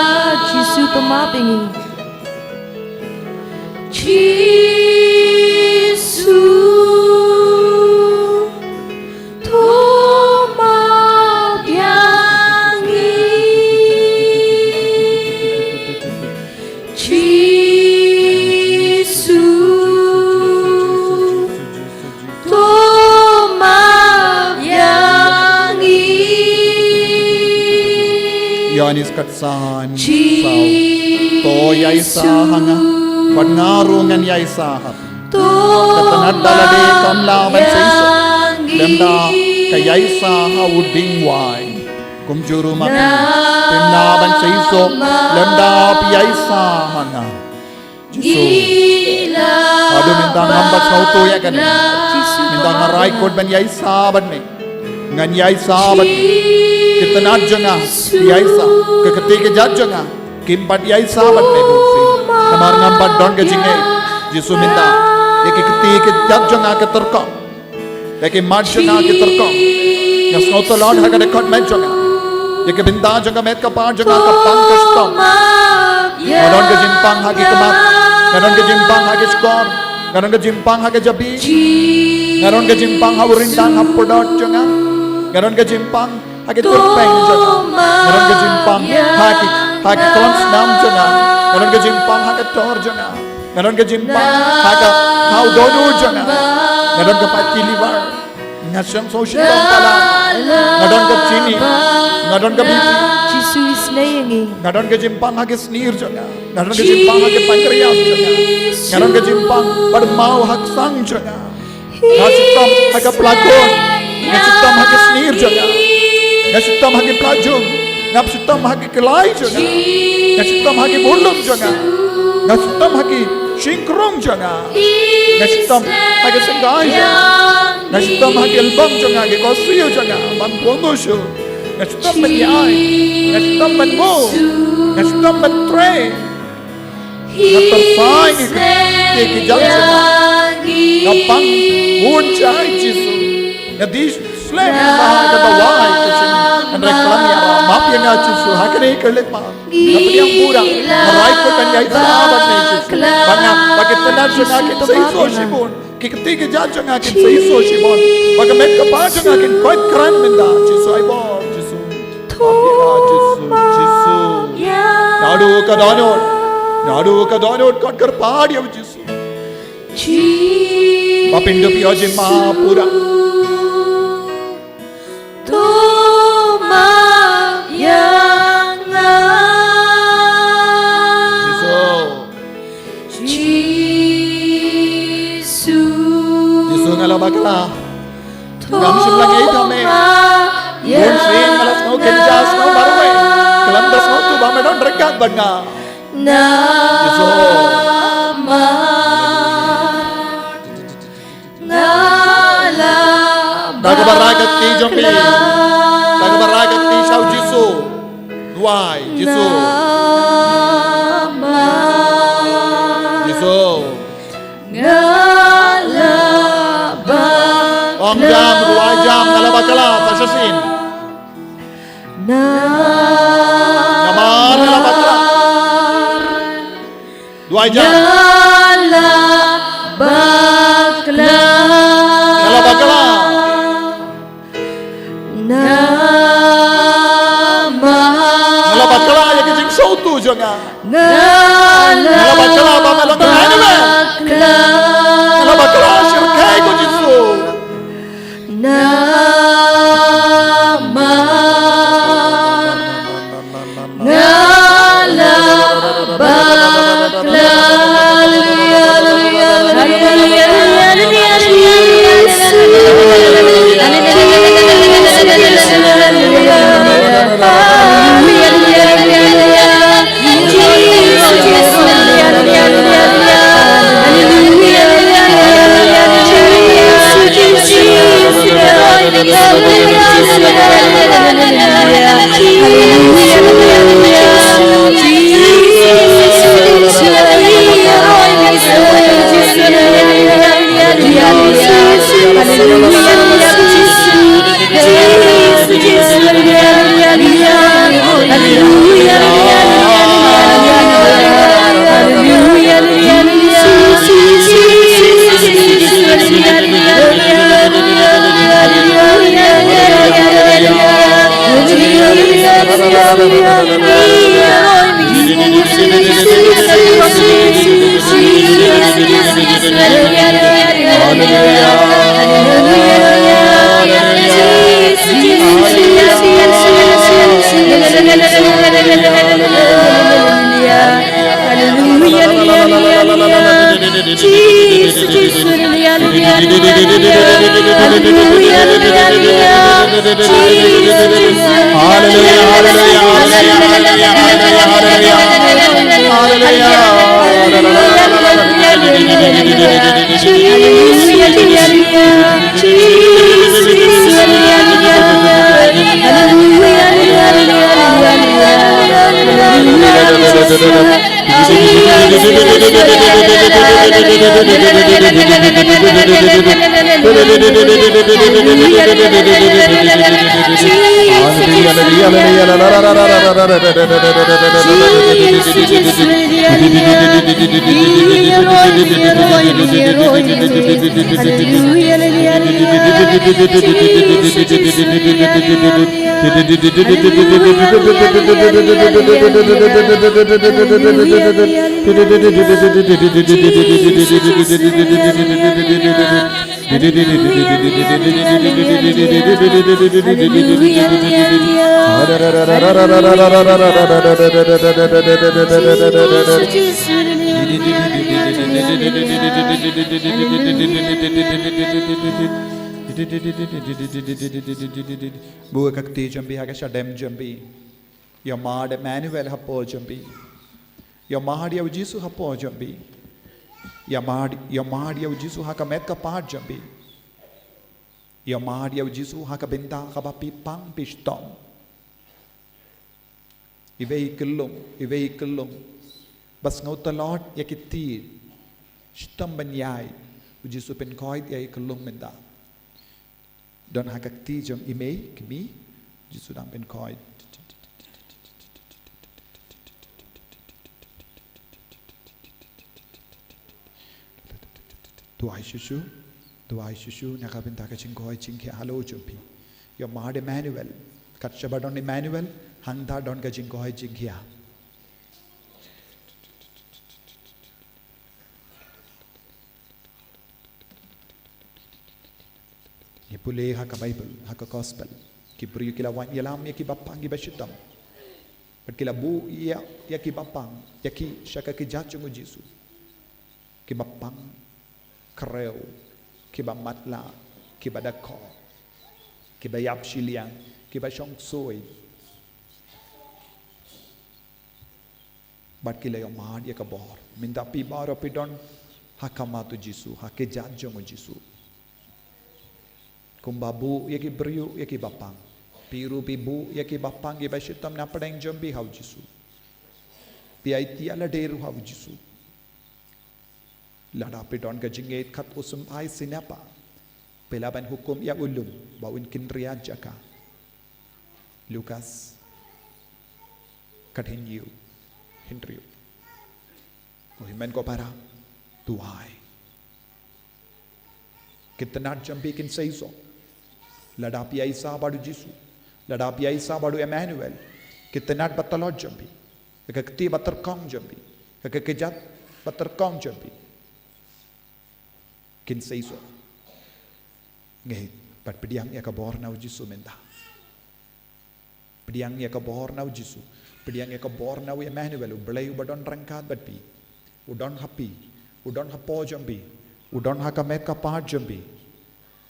Jisu, to map ïa ngi. Jisu, to map ïa ngi. Jisu, to map ïa ngi. Ïoannis khatsan saw. To ïaisa ha nga, bad nga ruh ngan ïaisa ha phi. Ka tnat ba la dei kam lah ban seisoh lymda ka ïaisa ha u diengwai. Kumjuh ruh ma phi, phim lah ban seisoh lymda phi ïaisa ha nga. Jisu, haduh mynta Tang ngam pat sngewthuh ïa kane. Mynta nga rai kut ban ïaishah bad me. Ngan ïaishah bad me. Ki tnat jong nga ki ïaishah. Ki kti ki jait jong nga kim pat ïaishah bad me bun sien. Namar ngam pat don ka jingngeit. Jisu mynta, ïa ki kti ki jait jong nga ki tyrkhong. Ïa ki mat jong nga ki tyrkhong. Nga sngewthuh Lord ha ka dkhot met jong nga. Ïa ki bynta jong ka met kpar jong nga ka pang ka shitom. Nga don ka jingpang ha ki khmat. Nga don ka jingpang ha ki shkor. Nga don ka jingpang ha ka jabieng. Nga don ka jingpang ha u ryndang ha pudot jong nga. Nga don ka jingpang ha ki tyrpeng jong nga. Nga don ka jingpang ha ki, ha ki klam snam jong nga. Nga don ka jingpang ha ka tor jong nga. Nga don ka jingpang ha ka, ha u dohnud jong nga. Nga don ka pait ki liver. Nga shong sngewsih tang palat. Nga don ka chini. Nga don ka B P. Jisu, isynei ïa ngi. Nga don ka jingpang ha ki snier jong nga. Nga don ka jingpang ha ki pancreas jong nga. Nga don ka jingpang bad maw ha ka sang jong nga. Nga shitom ha ka pla khun. Nga shitom ha ki snier jong nga. Nga shitom ha ki pla jung. Nga shitom ha ki khlai jong nga. Nga shitom ha ki burlum jong nga. Nga shitom ha ki shynkrung jong nga. Nga shitom ha ki syngkai jong nga. Nga shitom ha ki lbong jong nga, ki khohsiew jong nga, ban pynbor shuh. Nga shitom ban ïai. Nga shitom ban bor. Nga shitom ban trei. Nga pyrshang ïa ki, ïa ki jait jong nga. Nga pang bun jait Jisu. Nga die slem ha ka dawai ka jong nga. Hynrei khlem ïa map ïa nga Jisu ha kane ka leit ma. Nga pdiang burom. Nga rai kut ban ïaishah bad me Jisu. Ba nga, ba ki tnat jong nga kin seisoh shibun. Ki kti ki jait jong nga kin seisoh shibun. Ba ka met kpar jong nga kin koit kren mynta. Jisu ai bor Jisu. Jisu, Jisu. Naduh ka dohnud. Naduh ka dohnud kot kyrpad ïa u Jisu. Ba pyndup ïa u jingma pura. To map ïa nga. Jisu. Jisu. Jisu nga la bakla. Ngam shym la ngeit ha me. Bun sien nga la sngew kynja sngew marwei. Khlem da sngewthuh ba me don ryngkat bad nga. Jisu. Nga la, da kaba rai ka kti jong phi. Da kaba rai ka kti sha u Jisu. Duwai Jisu. Jisu. Nga la bakla. Ong jam, duwai jam, nga la bakla, sa shisien. Namar nga la bakla. Duwai jam. Nga la bakla. Nga la bakla. Namar nga la bakla ïa ka jingsngewthuh jong nga. Nga la bakla ba me long ka Emmanuel. Nga la bakla shyrkhei ko Jisu. Namar nga la bakla. Haleluya, haleluya, haleluya, haleluya, haleluya, haleluya. Buh ïa ka kti jong phi ha ka shadem jong phi. Ïa Mad Emmanuel hapoh jong phi. Ïa Mad ïa u Jisu hapoh jong phi. Ïa Mad, ïa Mad ïa u Jisu ha ka met ka phad jong phi. Ïa Mad ïa u Jisu ha ka bynta kaba phi pang phi shitom. Iwei i kyllum, iwei i kyllum ba sngewtlot ïa ki kti shitom ban ïaid, u Jisu pynkhuid ïa i kyllum mynta. Don ha ka kti jong i mei, kmie, u Jisu dang pynkhuid. Duwai shuh shuh, duwai shuh shuh na ka bynta ka jingkhuid jingkhiah halor jong phi. Ïa Mad Emmanuel, kat shaba don Emmanuel, hangta don ka jingkhuid jingkhiah. Ngi pule ha ka Baibl, ha ka Gospel, ki briew ki la wan ïalam ïa kiba pang kiba shitom. Bad ki la buh ïa, ïa kiba pang ïa ki sha ka kjat jong u Jisu. Kiba pang khrew, kiba matlah, kiba da khoh, kiba ïap shiliang, kiba shong soi. Bad ki la ïohmad ïa ka bor. Mynta phi baroh phi don ha khmat u Jisu, ha kjat jong u Jisu. Kumba buh ïa ki briew ïa kiba pang, phi ruh phi buh ïa kiba pang kiba shitom na pdeng jong phi ha u Jisu. Phi aiti ïa lade ruh ha u Jisu. Lada phi don ka jingngeit kat u symbai Sinapa, phi lah ban hukum ïa u lum ba un kynriah jaka. Lukas kat hynñiew, hynriew. Ko hynmen ko para, duwai. Ki tnat jong phi kin seisoh lada phi ïaishah bad u Jisu, lada phi ïaishah bad u Emmanuel. Ki tnat ba tlot jong phi, ka kti ba tyrkhong jong phi, ka kjat ba tyrkhong jong phi, kin seisoh. Ngeit, bad pdiang ïa ka bor na u Jisu mynta. Pdiang ïa ka bor na u Jisu. Pdiang ïa ka bor na u Emmanuel, u Blei uba don ryngkat bad phi. U don ha phi. U don hapoh jong phi. U don ha ka met ka phad jong phi.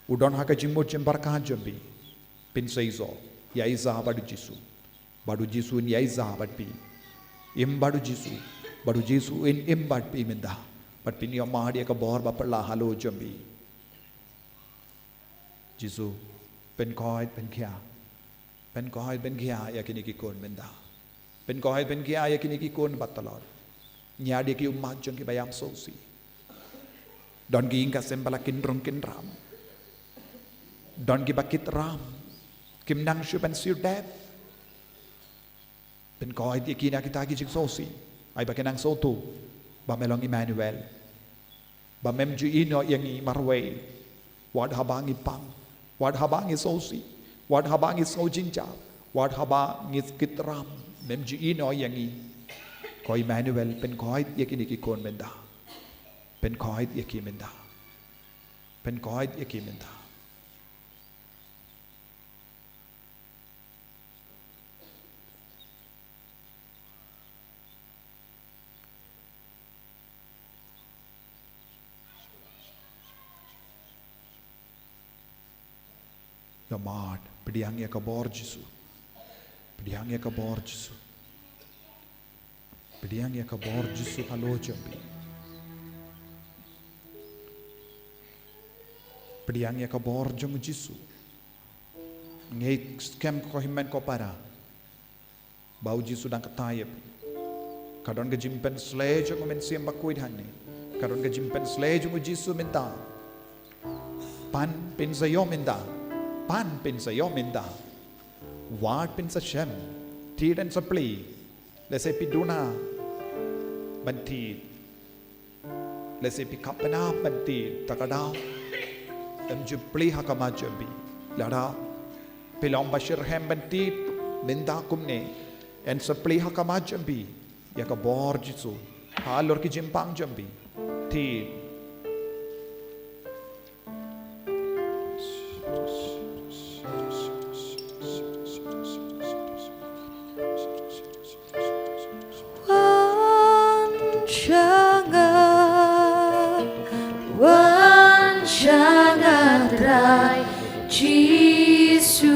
U don ha ka jingmut jingpyrkhat jong phi. Phin seisoh, ïaishah bad u Jisu. Bad u Jisu un ïaishah bad phi. Im bad u Jisu. Bad u Jisu un im bad phi mynta. Bad phin ïohmad ïa ka bor ba phylla halor jong phi. Jisu, pynkhuid pynkhiah. Pynkhuid pynkhiah ïa kine ki khun mynta. Pynkhuid pynkhiah ïa kine ki khun ba tlot. Ñiad ïa ki ummat jong ki ba ïam sngewsih. Don ki ïing ka sem ba la kynrung kynram. Don ki ba kit ram. Kim nang shuh ban siew dep. Pynkhuid ïa ki na kita ki jingsngewsih. Ai ba kin nang sngewthuh ba me long Emmanuel. Ba mem ju ïehnoh ïa ngi marwei. Wat haba ngi pang, wat haba ngi sngewsih, wat haba ngi sngew jynjar, wat haba ngi kit ram, mem ju ïehnoh ïa ngi. Ko Emmanuel, pynkhuid ïa kine ki khun mynta. Pynkhuid ïa ki mynta. Pynkhuid ïa ki mynta. Ïohmad, pdiang ïa ka bor Jisu. Pdiang ïa ka bor Jisu. Pdiang ïa ka bor Jisu halor jong phi. Pdiang ïa ka bor jong u Jisu. Ngeit skhem ko hynmen ko para ba u Jisu dang kata ïa phi. Ka don ka jingpynsleh jong u Mynsiem Bakhuid hangne. Ka don ka jingpynsleh jong u Jisu mynta. Pan pynsayo mynta. Pan pynsayo mynta. Wat pynsashem. Thied yn sa plie. Lehse phi duna ban thied. Lehse phi kap bynap ban thied, ta ka daw ym ju plie ha khmat jong phi. Lada phi long ba shitrhem ban thied mynta kumne, yn sa plie ha khmat jong phi ïa ka bor Jisu halor ki jingpang jong phi. Thied. Wan sha nga, wan sha nga Trai Jisu.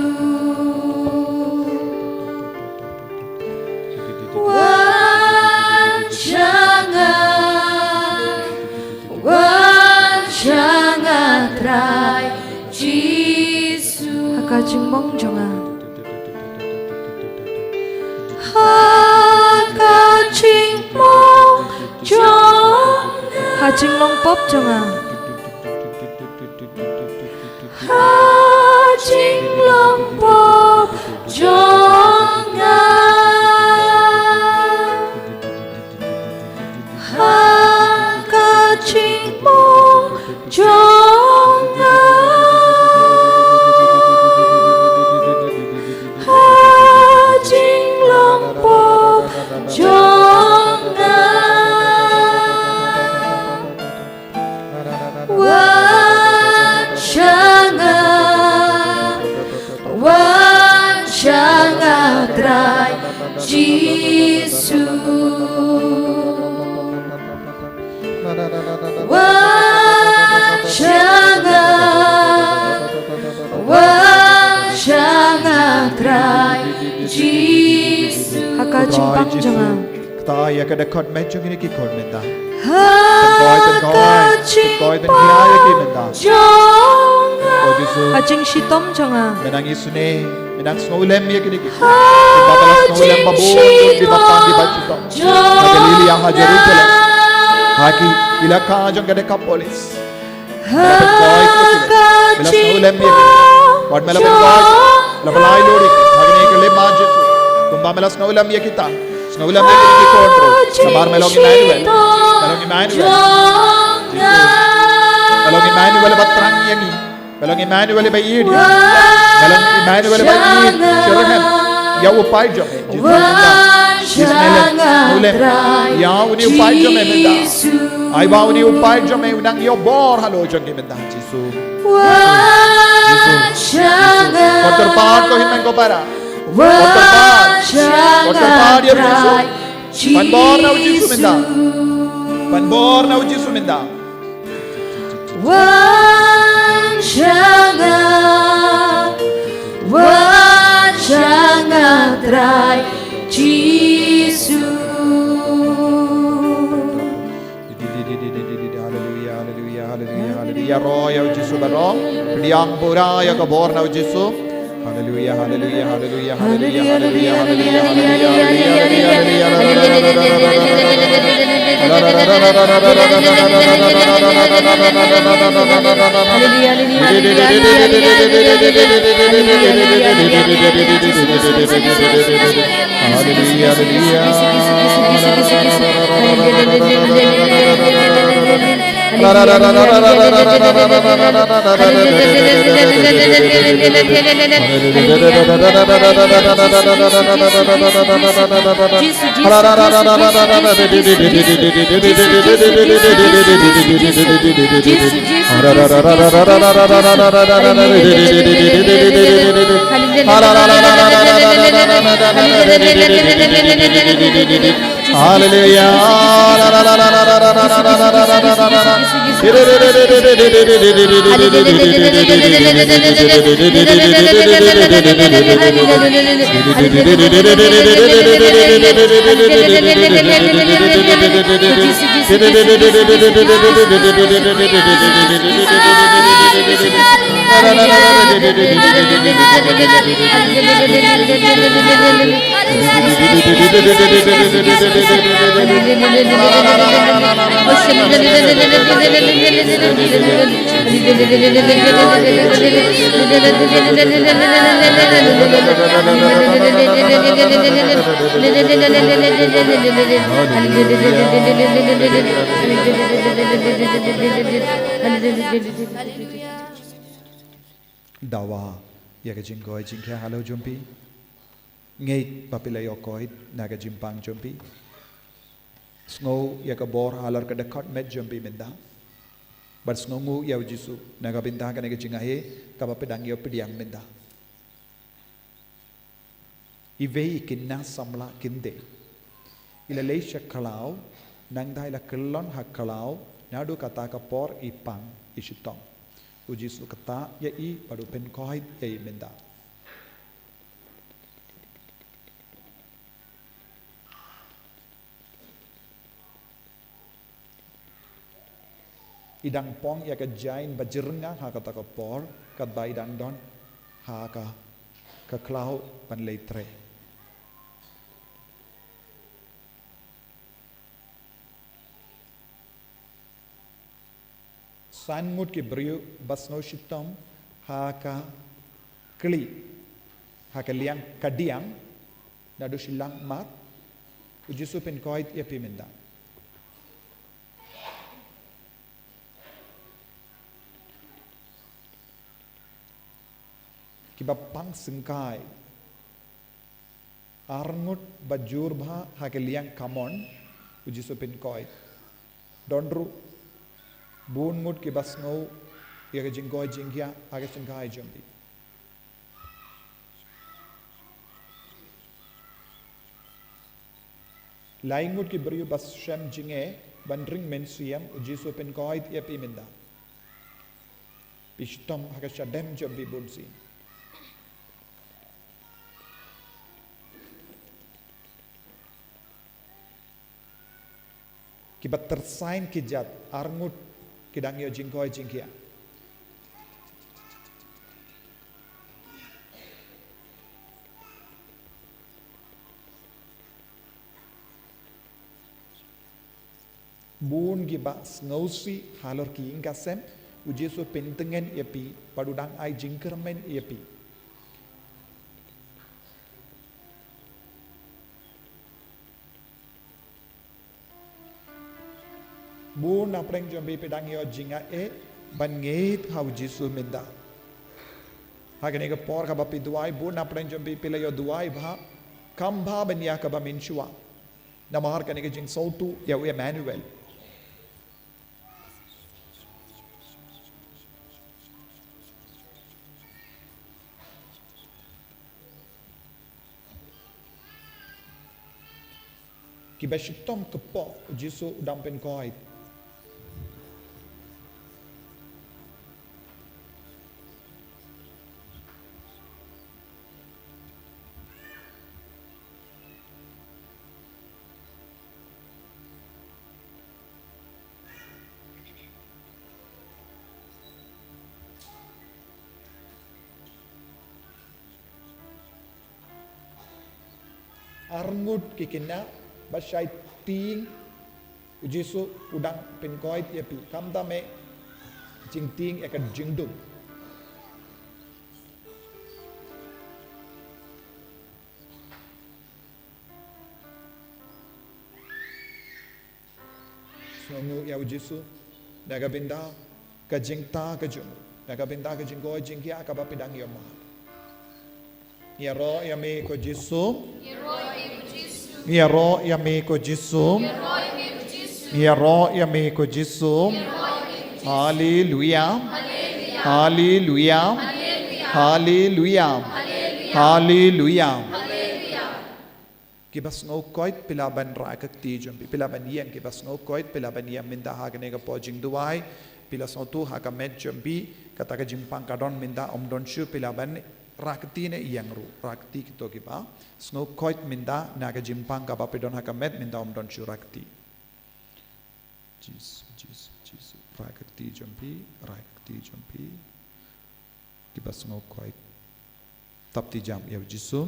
Wan sha nga, wan sha nga Trai Jisu. Ha ka jingmong jong nga. Ha ka jingmong jong nga. Ha jinglong pop jong nga. Ha jinglong pop jong nga. Ha ka jingmong jong nga. Ha jinglong pop jong nga. Wan sha nga, wan sha nga Trai Jisu. Wan sha nga, wan sha nga Trai Jisu. Ha ka jingpang jong nga. Kta ïa ka dkhot met jong kine ki khun mynta. Ha ka jingpang jong nga. Pynkoit, pynkoit, pynkoit ïa ki mynta. O Jisu. Ha jingshitom jong nga. Men nang isynei, men nang sngewlem ïa kine ki khun. Kumba ka la sngewlem ba bun ki ba pan ki ba shitom ha Galilaïa, ha Jerusalem, ha ki ilaka jong ka Dekapolis. Me la pynkoit ïa ki, me la sngewlem ïa ki. Wat me la pynkoit, la pynlait lut ïa ki ha kane ka lympat Jisu. Kumba me la sngewlem ïa kita, sngewlem ïa kine ki khun ruh. Namar me long Immanuel, me long Immanuel. Jisu, me long Immanuel ba thrang ïa ngi. Me long Immanuel ba ïeit ïa ngi. Me long Immanuel ba ïeit, shitrhem ïa u paid jong me. Jisu mynta, isynei lem, sngewlem ïa une u paid jong me mynta. Ai ba une u paid jong me u nang ïoh bor halor jong ki mynta. Jisu. Jisu. Jisu. Ko kyrpad ko hynmen ko para. Ko kyrpad. Ko kyrpad ïa u Jisu. Pan bor na u Jisu mynta. Pan bor na u Jisu mynta. Wan sha nga, wan sha nga Trai Jisu. Haleluya, haleluya, haleluya, haleluya. Ïaroh ïa u Jisu baroh. Pdiang pura ïa ka bor na u Jisu. Haleluya, haleluya, haleluya, haleluya, haleluya, haleluya, haleluya. Haleluya. Dawa ïa ka jingkoit jingkhiah halor jong phi. Ngeit ba phi la ïoh koit na ka jingpang jong phi. Sngew ïa ka bor halor ka dkhot met jong phi mynta. Bad sngewnguh ïa u Jisu na ka bynta kane ka jingaiei kaba phi dang ïoh pdiang mynta. Iwei i khynnah samla kin dei. I la leit sha khlaw, nangta i la kyllon ha khlaw, naduh kata ka por i pang, i shitom. U Jisu ktah ïa i bad u pynkoit ïa i mynta. I dang pong ïa ka jaiñ ba jyrngam ha kata ka por, katba i dang don ha ka, ka khlaw ban leit trei. San ngut ki briew ba sngew shitom ha ka kli, ha ka liang kadiang, naduh shiliang mat, u Jisu pynkoit ïa phi mynta. Kiba pang syngkai. Ar ngut ba jur bha ha ka liang kamon, u Jisu pynkoit. Don ruh bun ngut kiba sngew ïa ka jingkoit jingkhiah ha ka syngkai jong phi. Lai ngut ki briew ba shem jingeh ban ring mynsiem, u Jisu pynkoit ïa phi mynta. Phi shitom ha ka shadem jong phi bunsien. Kiba tyrsain ki jat, ar ngut ki dang ïoh jingkoit jingkhiah. Bun kiba sngewsih halor ki ïing ka sem, u Jisu pyntngen ïa phi, bad u dang ai jingkyrmen ïa phi. Bun na pdeng jong phi phi dang ïoh jingaiei ban ngeit ha u Jisu mynta. Ha kane ka por kaba phi duwai, bun na pdeng jong phi phi la ïoh duwai bha, kam bha ban ïa kaba mynshuwa. Namar kane ka jingsngewthuh ïa u Emmanuel. Kiba shitom kpoh, u Jisu u dang pynkoit. Ar ngut ki khynnah ba shait tieng, u Jisu u dang pynkoit ïa phi, khamtam eh jingtieng ïa ka jingdum. Sngewnguh ïa u Jisu na ka bynta ka jingtah ka jong u, na ka bynta ka jingkoit jingkhiah kaba phi dang ïoh mad. Ïaroh ïa me ko Jisu. Ïaroh ïa me ko Jisu. Ïaroh ïa me ko Jisu. Haleluya. Haleluya. Haleluya. Haleluya. Kiba sngewkoit phi lah ban rah ka kti jong phi, phi lah ban ïeng, kiba sngewkoit phi lah ban ïeng mynta ha kane ka por jingduwai, phi la sngewthuh ha ka met jong phi, kata ka jingpang ka don mynta ym don shuh, phi lah ban rah kti ne ïeng ruh, rah kti kito kiba sngewkoit mynta na ka jingpang kaba phi don ha ka met mynta ym don shuh, rah kti. Jisu, Jisu, Jisu. Rah ka kti jong phi, rah ka kti jong phi. Kiba sngewkoit. Tap ti jam ïa u Jisu.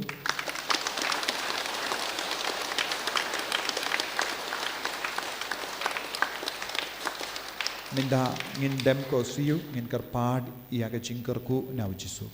Mynta ngin dem ko siew, ngin kyrpad ïa ka jingkyrkhu na u Jisu.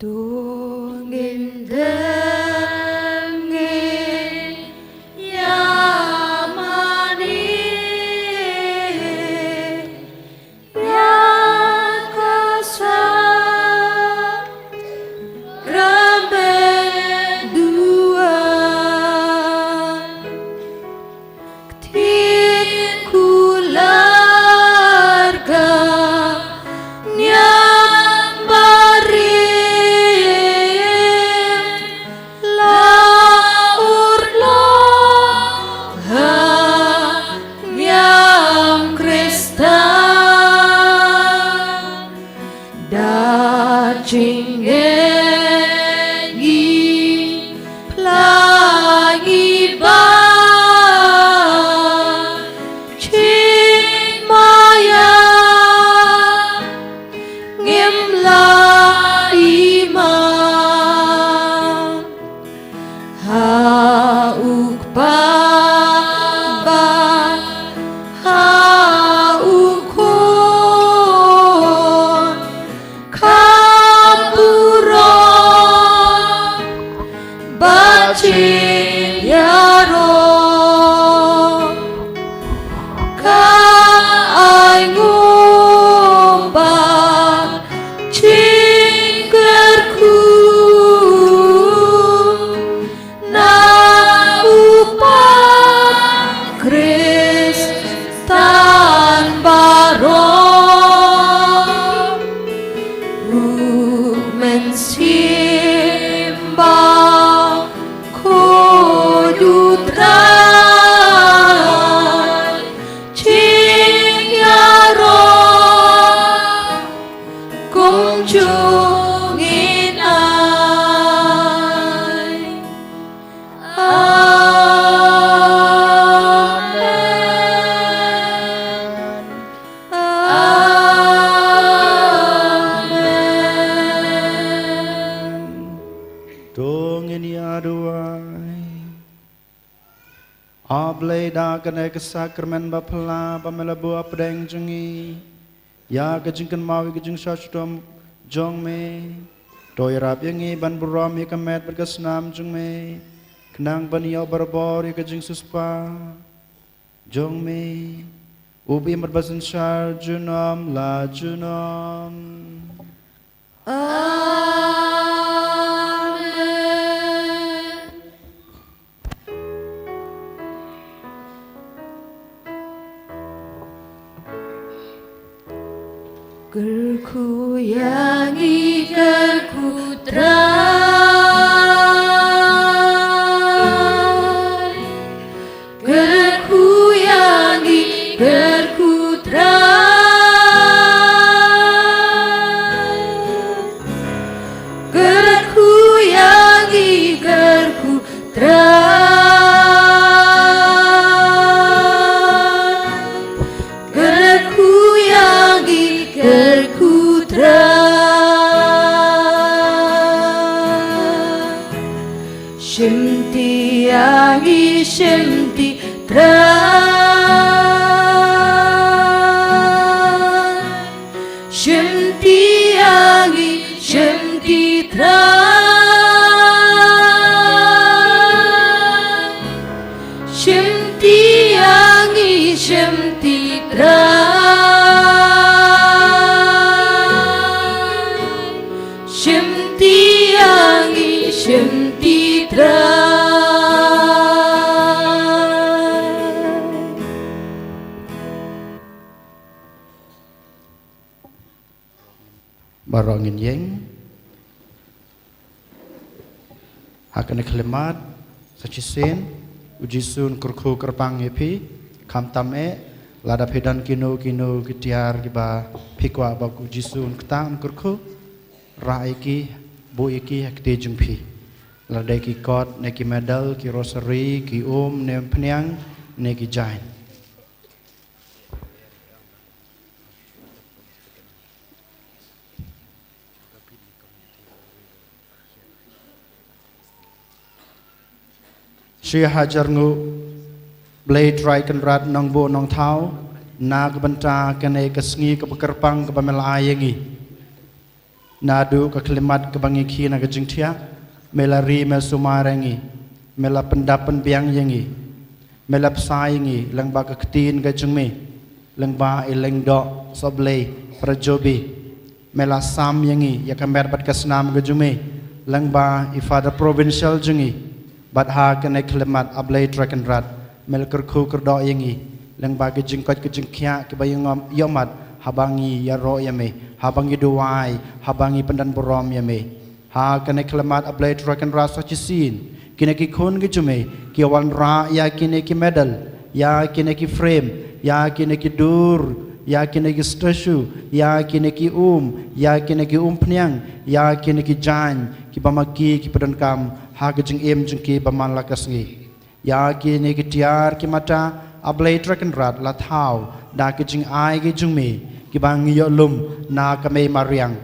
To ngin dem ngin ïa mane ïa ka sakramen duwai. Ktien kular ka niam barim la urlong ha niam Khristan. Da jingngeit ngi phla ngi ba jingmaïa ngim la i man. Ha u Kpa bad ha u Khun kham burom bad jingïaroh. Ka ainguh bad jingkyrkhu na u Kpa Khristan baroh. U Mynsiem Bakhuid U Trai jingïaroh kumjuh ngin ai. Amen. Amen. To ngin ïa duwai. A Blei, da kane ka sakramen ba phylla ba me la buh hapdeng jong ngi ïa ka jingkynmaw ïa ka jingshaw shitom jong me, to ïarap ïa ngi ban burom ïa ka met bad ka snam jong me, khnang ban ïoh barabor ïa ka jingsiewspah jong me, U Blei bad Basynshar junom la junom. Amen. Kyrkhu ïa ngi, kyrkhu Trai. Kyrkhu ïa ngi, kyrkhu Trai. Kyrkhu ïa ngi, kyrkhu Trai. Kyrkhu ïa ngi, kyrkhu Trai. Shimti ïa ngi, shimti Trai. Shimti ïa ngi, shimti Trai. Shimti ïa ngi, shimti Shim ti ïa ngi, shim ti Trai. Baroh ngin ïeng ha kane ka khyllipmat. Sa shisien, U Jisu un kyrkhu kyrpang ïa phi. Khamtam eh, lada phi don kino kino ki tiar kiba phi kwah ba U Jisu un ktah, un kyrkhu, rah ïa ki, buh ïa ki ha kti jong phi. Lada ki kot ne ki medal, ki rosary, ki um ne umphniang, ne ki jaiñ. Shi hajar nguh Blei Trai Kynrad Nongbuh Nongthaw, na ka bynta kane ka sngi kaba kyrpang kaba me la ai ïa ngi. Naduh ka khyllipmat kaba ngi khie na ka jingthiah, me la ri, me la sumar ïa ngi, me la pyndap pynbiang ïa ngi, me la bsa ïa ngi lyngba ka ktien ka jong me, lyngba i lyngdoh sohblei, para Jobi. Me la sam ïa ngi ïa ka met bad ka snam ka jong me, lyngba i Father Provincial jong ngi. Bad ha kane ka khyllipmat, A Blei Trai Kynrad, me la kyrkhu kyrdoh ïa ngi lyngba ka jingkoit ka jingkhiah kiba ïa ngam ïohmat haba ngi ïaroh ïa me, haba ngi duwai, haba ngi pyndon burom ïa me. Ha kane ka khyllipmat, A Blei Trai Kynrad, sa shisien kine ki khun ki jong me ki wanrah ïa kine ki medal, ïa kine ki frame, ïa kine ki dur, ïa kine ki statue, ïa kine ki um, ïa kine ki umphniang, ïa kine ki jaiñ kiba ma ki ki pyndonkam ha ka jingim jong ki ba man la ka sngi. Ïa kine ki tiar ki mata, A Blei Trai Kynrad, la thaw da ki jingai ki jong me kiba ngi ïoh lum na ka mei mariang.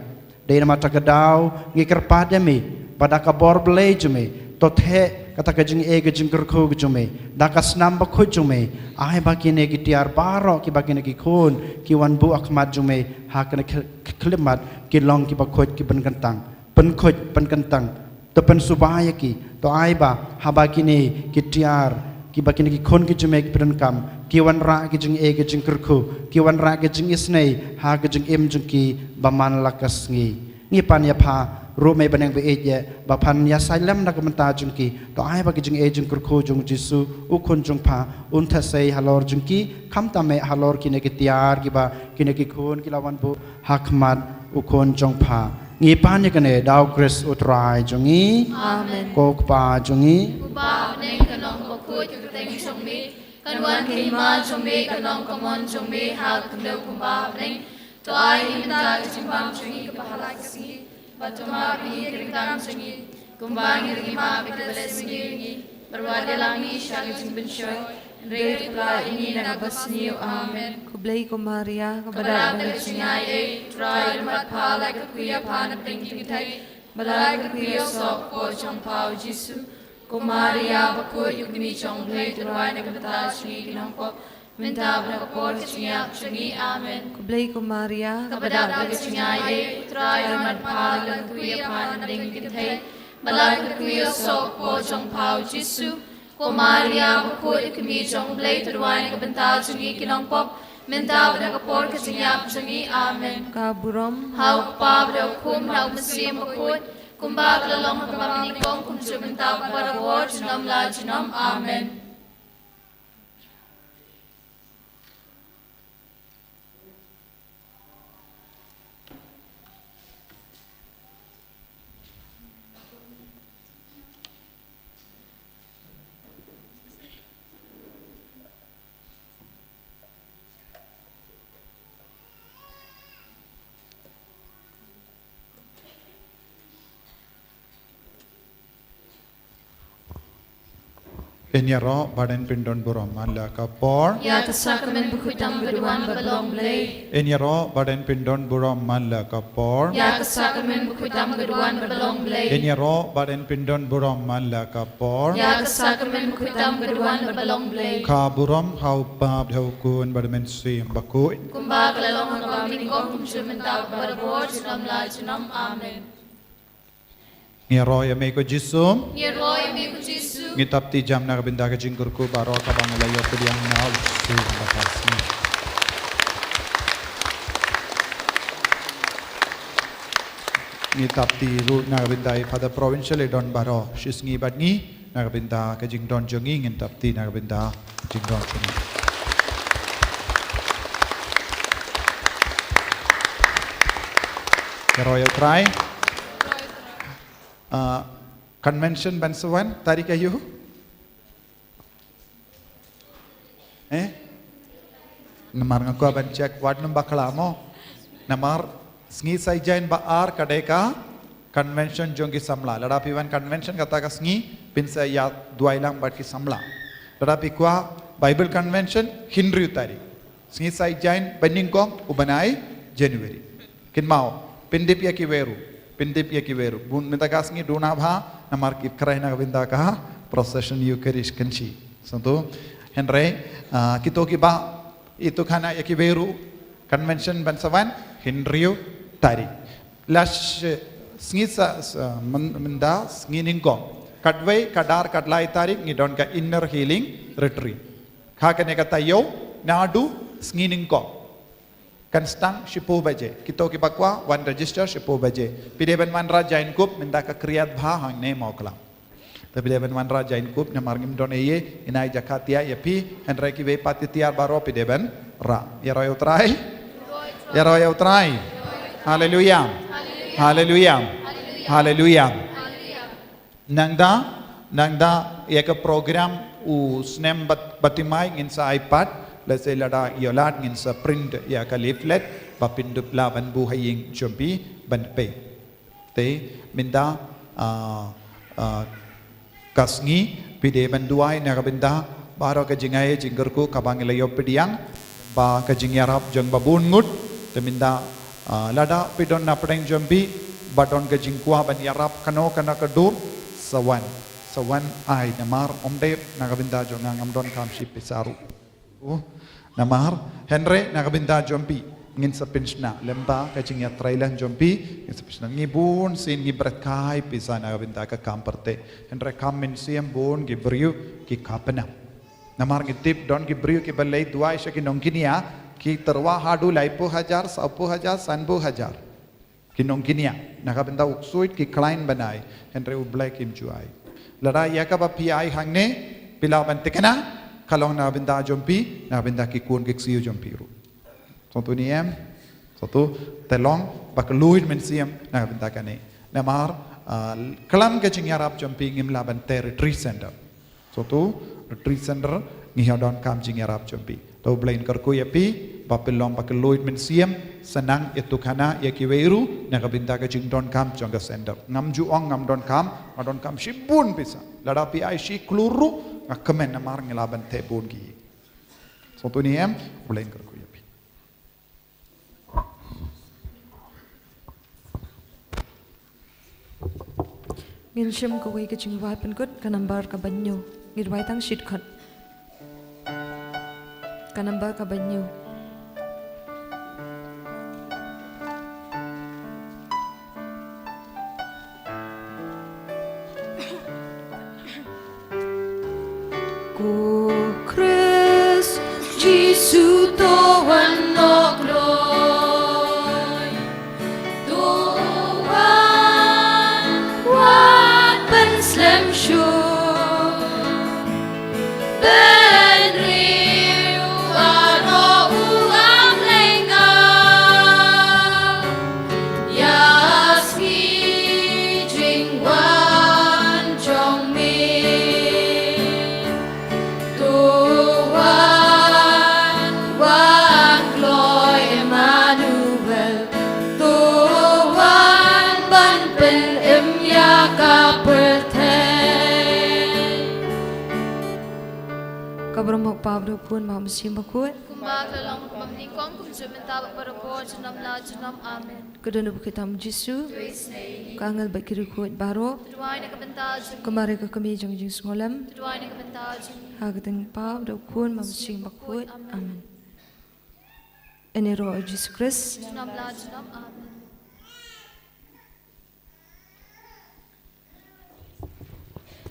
Dei namar kata ka daw ngi kyrpad ïa me ba da ka bor Blei jong me, to theh kata ka jingïeit ka jingkyrkhu ka jong me, da ka snam bakhuid jong me, ai ba kine ki tiar baroh kiba kine ki khun ki wan buh ha khmat jong me ha kane ka khyllipmat ki long kiba khuid, ki pynkyntang, pynkhuid, pynkyntang. To pynsuba ïa ki, to ai ba haba kine ki tiar kiba kine ki khun ki jong me ki pyndonkam, ki wanrah ki jingïeit ki jingkyrkhu, ki wanrah ki jingisynei ha ka jingim jong ki ba man la ka sngi. Ngi pan ïa pha ruh, Mei Bneng ba ïeit, ïa ba phan ïasaid lem na ka bynta jong ki. To ai ba ki jingïeit jingkyrkhu jong U Jisu, U Khun jong pha, un theh sei halor jong ki, khamtam eh halor kine ki tiar kiba kine ki khun ki la wan buh ha khmat U Khun jong pha. Ngi pan ïa kane da U Khrist U Trai jong ngi. Amen. Ko Kpa jong ngi. Uba ha bneng, kan long kaba khuid ka kyrteng jong me, kan wan ka hima jong me, kan long ka mon jong me ha ka khyndew kumba ha bneng. To ai mynta ka jingbam jong ngi kaba ha la ka sngi, bad to map ïa ngi ki ryngkang jong ngi, kumba ngi ruh ngi map ïa kiba leh sngi ïa ngi. Bad wat ïalam ngi sha ka jingpynshoi, hynrei to pynlah ïa ngi na kaba sniew. Amen. Khublei ko Maria, kaba dap da ka jingaiei, U Trai u don bad pha, la ïakyrkhu ïa pha na pdeng ki kynthei, bad la ïakyrkhu ïa u soh kpoh jong pha U Jisu. Ko Maria bakhuid, ïa ka kmie jong U Blei, to duwai na ka bynta jong ngi ki nongpop, mynta bad ha ka por ka jingïap jong ngi. Amen. Khublei ko Maria, kaba dap da ka jingaiei, U Trai u don bad pha, la ïakyrkhu ïa pha na pdeng ki kynthei, bad la ïakyrkhu ïa u soh kpoh jong pha U Jisu. Ko Maria bakhuid, ïa ka kmie jong U Blei, to duwai na ka bynta jong ngi ki nongpop, mynta bad ha ka por ka jingïap jong ngi. Amen. Ka burom ha U Kpa bad ha U Khun bad ha U Mynsiem Bakhuid, kumba ka la long ha ka bym nyngkong, kumjuh mynta bad barabor, junom la junom. Amen. Yn ïaroh bad yn pyndon burom man la ka por. Ïa ka sakramen bakhuid tam ka duwan bad ba long Blei. Yn ïaroh bad yn pyndon burom man la ka por. Ïa ka sakramen bakhuid tam ka duwan bad ba long Blei. Yn ïaroh bad yn pyndon burom man la ka por. Ïa ka sakramen bakhuid tam ka duwan bad ba long Blei. Ka burom ha U Kpa bad ha U Khun bad ha U Mynsiem Bakhuid. Kumba ka la long ha ka bym nyngkong, kumjuh mynta bad barabor, junom la junom. Amen. Ngi ïaroh ïa me ko Jisu. Ngi ïaroh ïa me ko Jisu. Ngin thap kti jam na ka bynta ka jingkyrkhu baroh kaba ngi la ïoh pdiang na u syiem ba ka sngi. Ngi tap ti ruh na ka bynta i Father Provincial i don baroh shi sngi bad ngi, na ka bynta ka jingdon jong ngi, ngin tap ti na ka bynta ka jingdon jong ngi. Ka roi u trai. Ah, convention ban sa wan, tarik aïu? Eh? Namar nga kwah ban check, wat nym bakla mo. Namar sngi Saitjaiñ ba ar ka dei ka convention jong ki samla. Lada phi wan convention kata ka sngi, phin sa ïa duwai lang bad ki samla. Lada phi kwah Bible convention, hynriew tarik. Sngi Saitjaiñ ba nyngkong u bnai January. Kynmaw, pyndep ïa kiwei ruh, pyndep ïa kiwei ruh. Bun mynta ka sngi duna bha, namar ki khreh na ka bynta ka procession Eucharist kynshi. Sngewthuh, hynrei, ah, kito kiba, ito khana ïa kiwei ruh, convention ban sa wan, hynriew tarik. Lashai, sngi sa, sa, myn-, mynta, sngi nyngkong. Katwei, kadar, katlai tarik, ngi don ka inner healing retreat. Ha kane ka taïew, naduh sngi nyngkong. Kan sdang shiphew baje. Kito kiba kwah, wan register shiphew baje. Phi dei ban wanrah jaiñkup, mynta ka khriat bha hangne Mawklam. Te phi dei ban wanrah jaiñkup, namar ngim don ei ei, ngin ai jaka tiar ïa phi, hynrei kiwei pat ki tiar baroh phi dei ban rah. Ïaroh ïa u Trai. Ïaroh ïa u Trai. Haleluia. Haleluia. Haleluia. Nangta, nangta, ïa ka program u snem bat-, Batimai ngin sa ai pat, lehse lada ïoh lad ngin sa print ïa ka leaflet, ba phin dup lah ban buh ha ïing jong phi ban peit. Te, mynta, ah, ah, ka sngi, phi dei ban duwai na ka bynta, baroh ka jingai jingkyrkhu kaba ngi la ïoh pdiang, ba ka jingïarap jong ba bun ngut, te mynta, ah, lada phi don na pdeng jong phi, ba don ka jingkwah ban ïarap kano kano ka dur, sa wan, sa wan ai namar ym dei na ka bynta jong nga ngam donkam shi pisa ruh. Uh, namar, hynrei na ka bynta jong phi, ngin sa pynshna, lem bad ka jingïatreilang jong phi, ngin sa pynshna, ngi bun sien ngi bret kai pisa na ka bynta ka kam pyrthei. Hynrei kam mynsiem bun ki briew ki khapnam. Namar ngi tip don ki briew kiba leit duwai sha ki nongkynia, ki tyrwa haduh laiphew hajar, sawphew hajar, sanphew hajar. Ki nongkynia, na ka bynta u ksuid ki khlaiñ ban ai, hynrei U Blei kim ju ai. Lada ïa kaba phi ai hangne, phi lah ban thikna, ka long na ka bynta jong phi, na ka bynta ki khun ki ksiew jong phi ruh. Sngewthuh ne em? Sngewthuh, te long, ba kylluid mynsiem, na ka bynta kane. Namar, ah, khlem ka jingïarap jong phi ngim lah ban tei retreat center. Sngewthuh, retreat center, ngi ïoh donkam jingïarap jong phi. To U Blei un kyrkhu ïa phi, ba phin long ba kylluid mynsiem, sa nang ïathuhkhana ïa kiwei ruh, na ka bynta ka jingdonkam jong ka center. Ngam ju ong ngam donkam, nga donkam shibun pisa. Lada phi ai shi klur ruh, nga kmen namar ngi lah ban tei bun ki. Sngewthuh ne em, U Blei un kyrkhu ïa phi. Ngin shim kawei ka jingrwai pynkut, ka nambar kaba hynñiew. Ngin rwai tang shi dkhot. Ka nambar kaba hynñiew. Ko Khrist Jisu, to wan noh kloi, to wan wat pynslem shuh, pynriew baroh u am lynga. Ïa sngi jingwan jong me. To wan, wan kloi Emmanuel. To wan ban pynim ïa ka pyrthei. Ka burom u Kpa, u Khun, bad u Mynsiem Bakhuid. Kumba ka la long ha kaba nyngkong, kumjuh mynta bad baroh por, junom la junom. Amen. Ka dohnud bakhuid tam u Jisu. Ka angel bad ki riewkhuid baroh. Ka Maria ka kmie jong jingsngewlem. Ha ka kyrteng u Kpa, u Khun, bad u Mynsiem Bakhuid. Amen. Ïaroh ïa u Jisu Khrist. Junom la junom. Amen.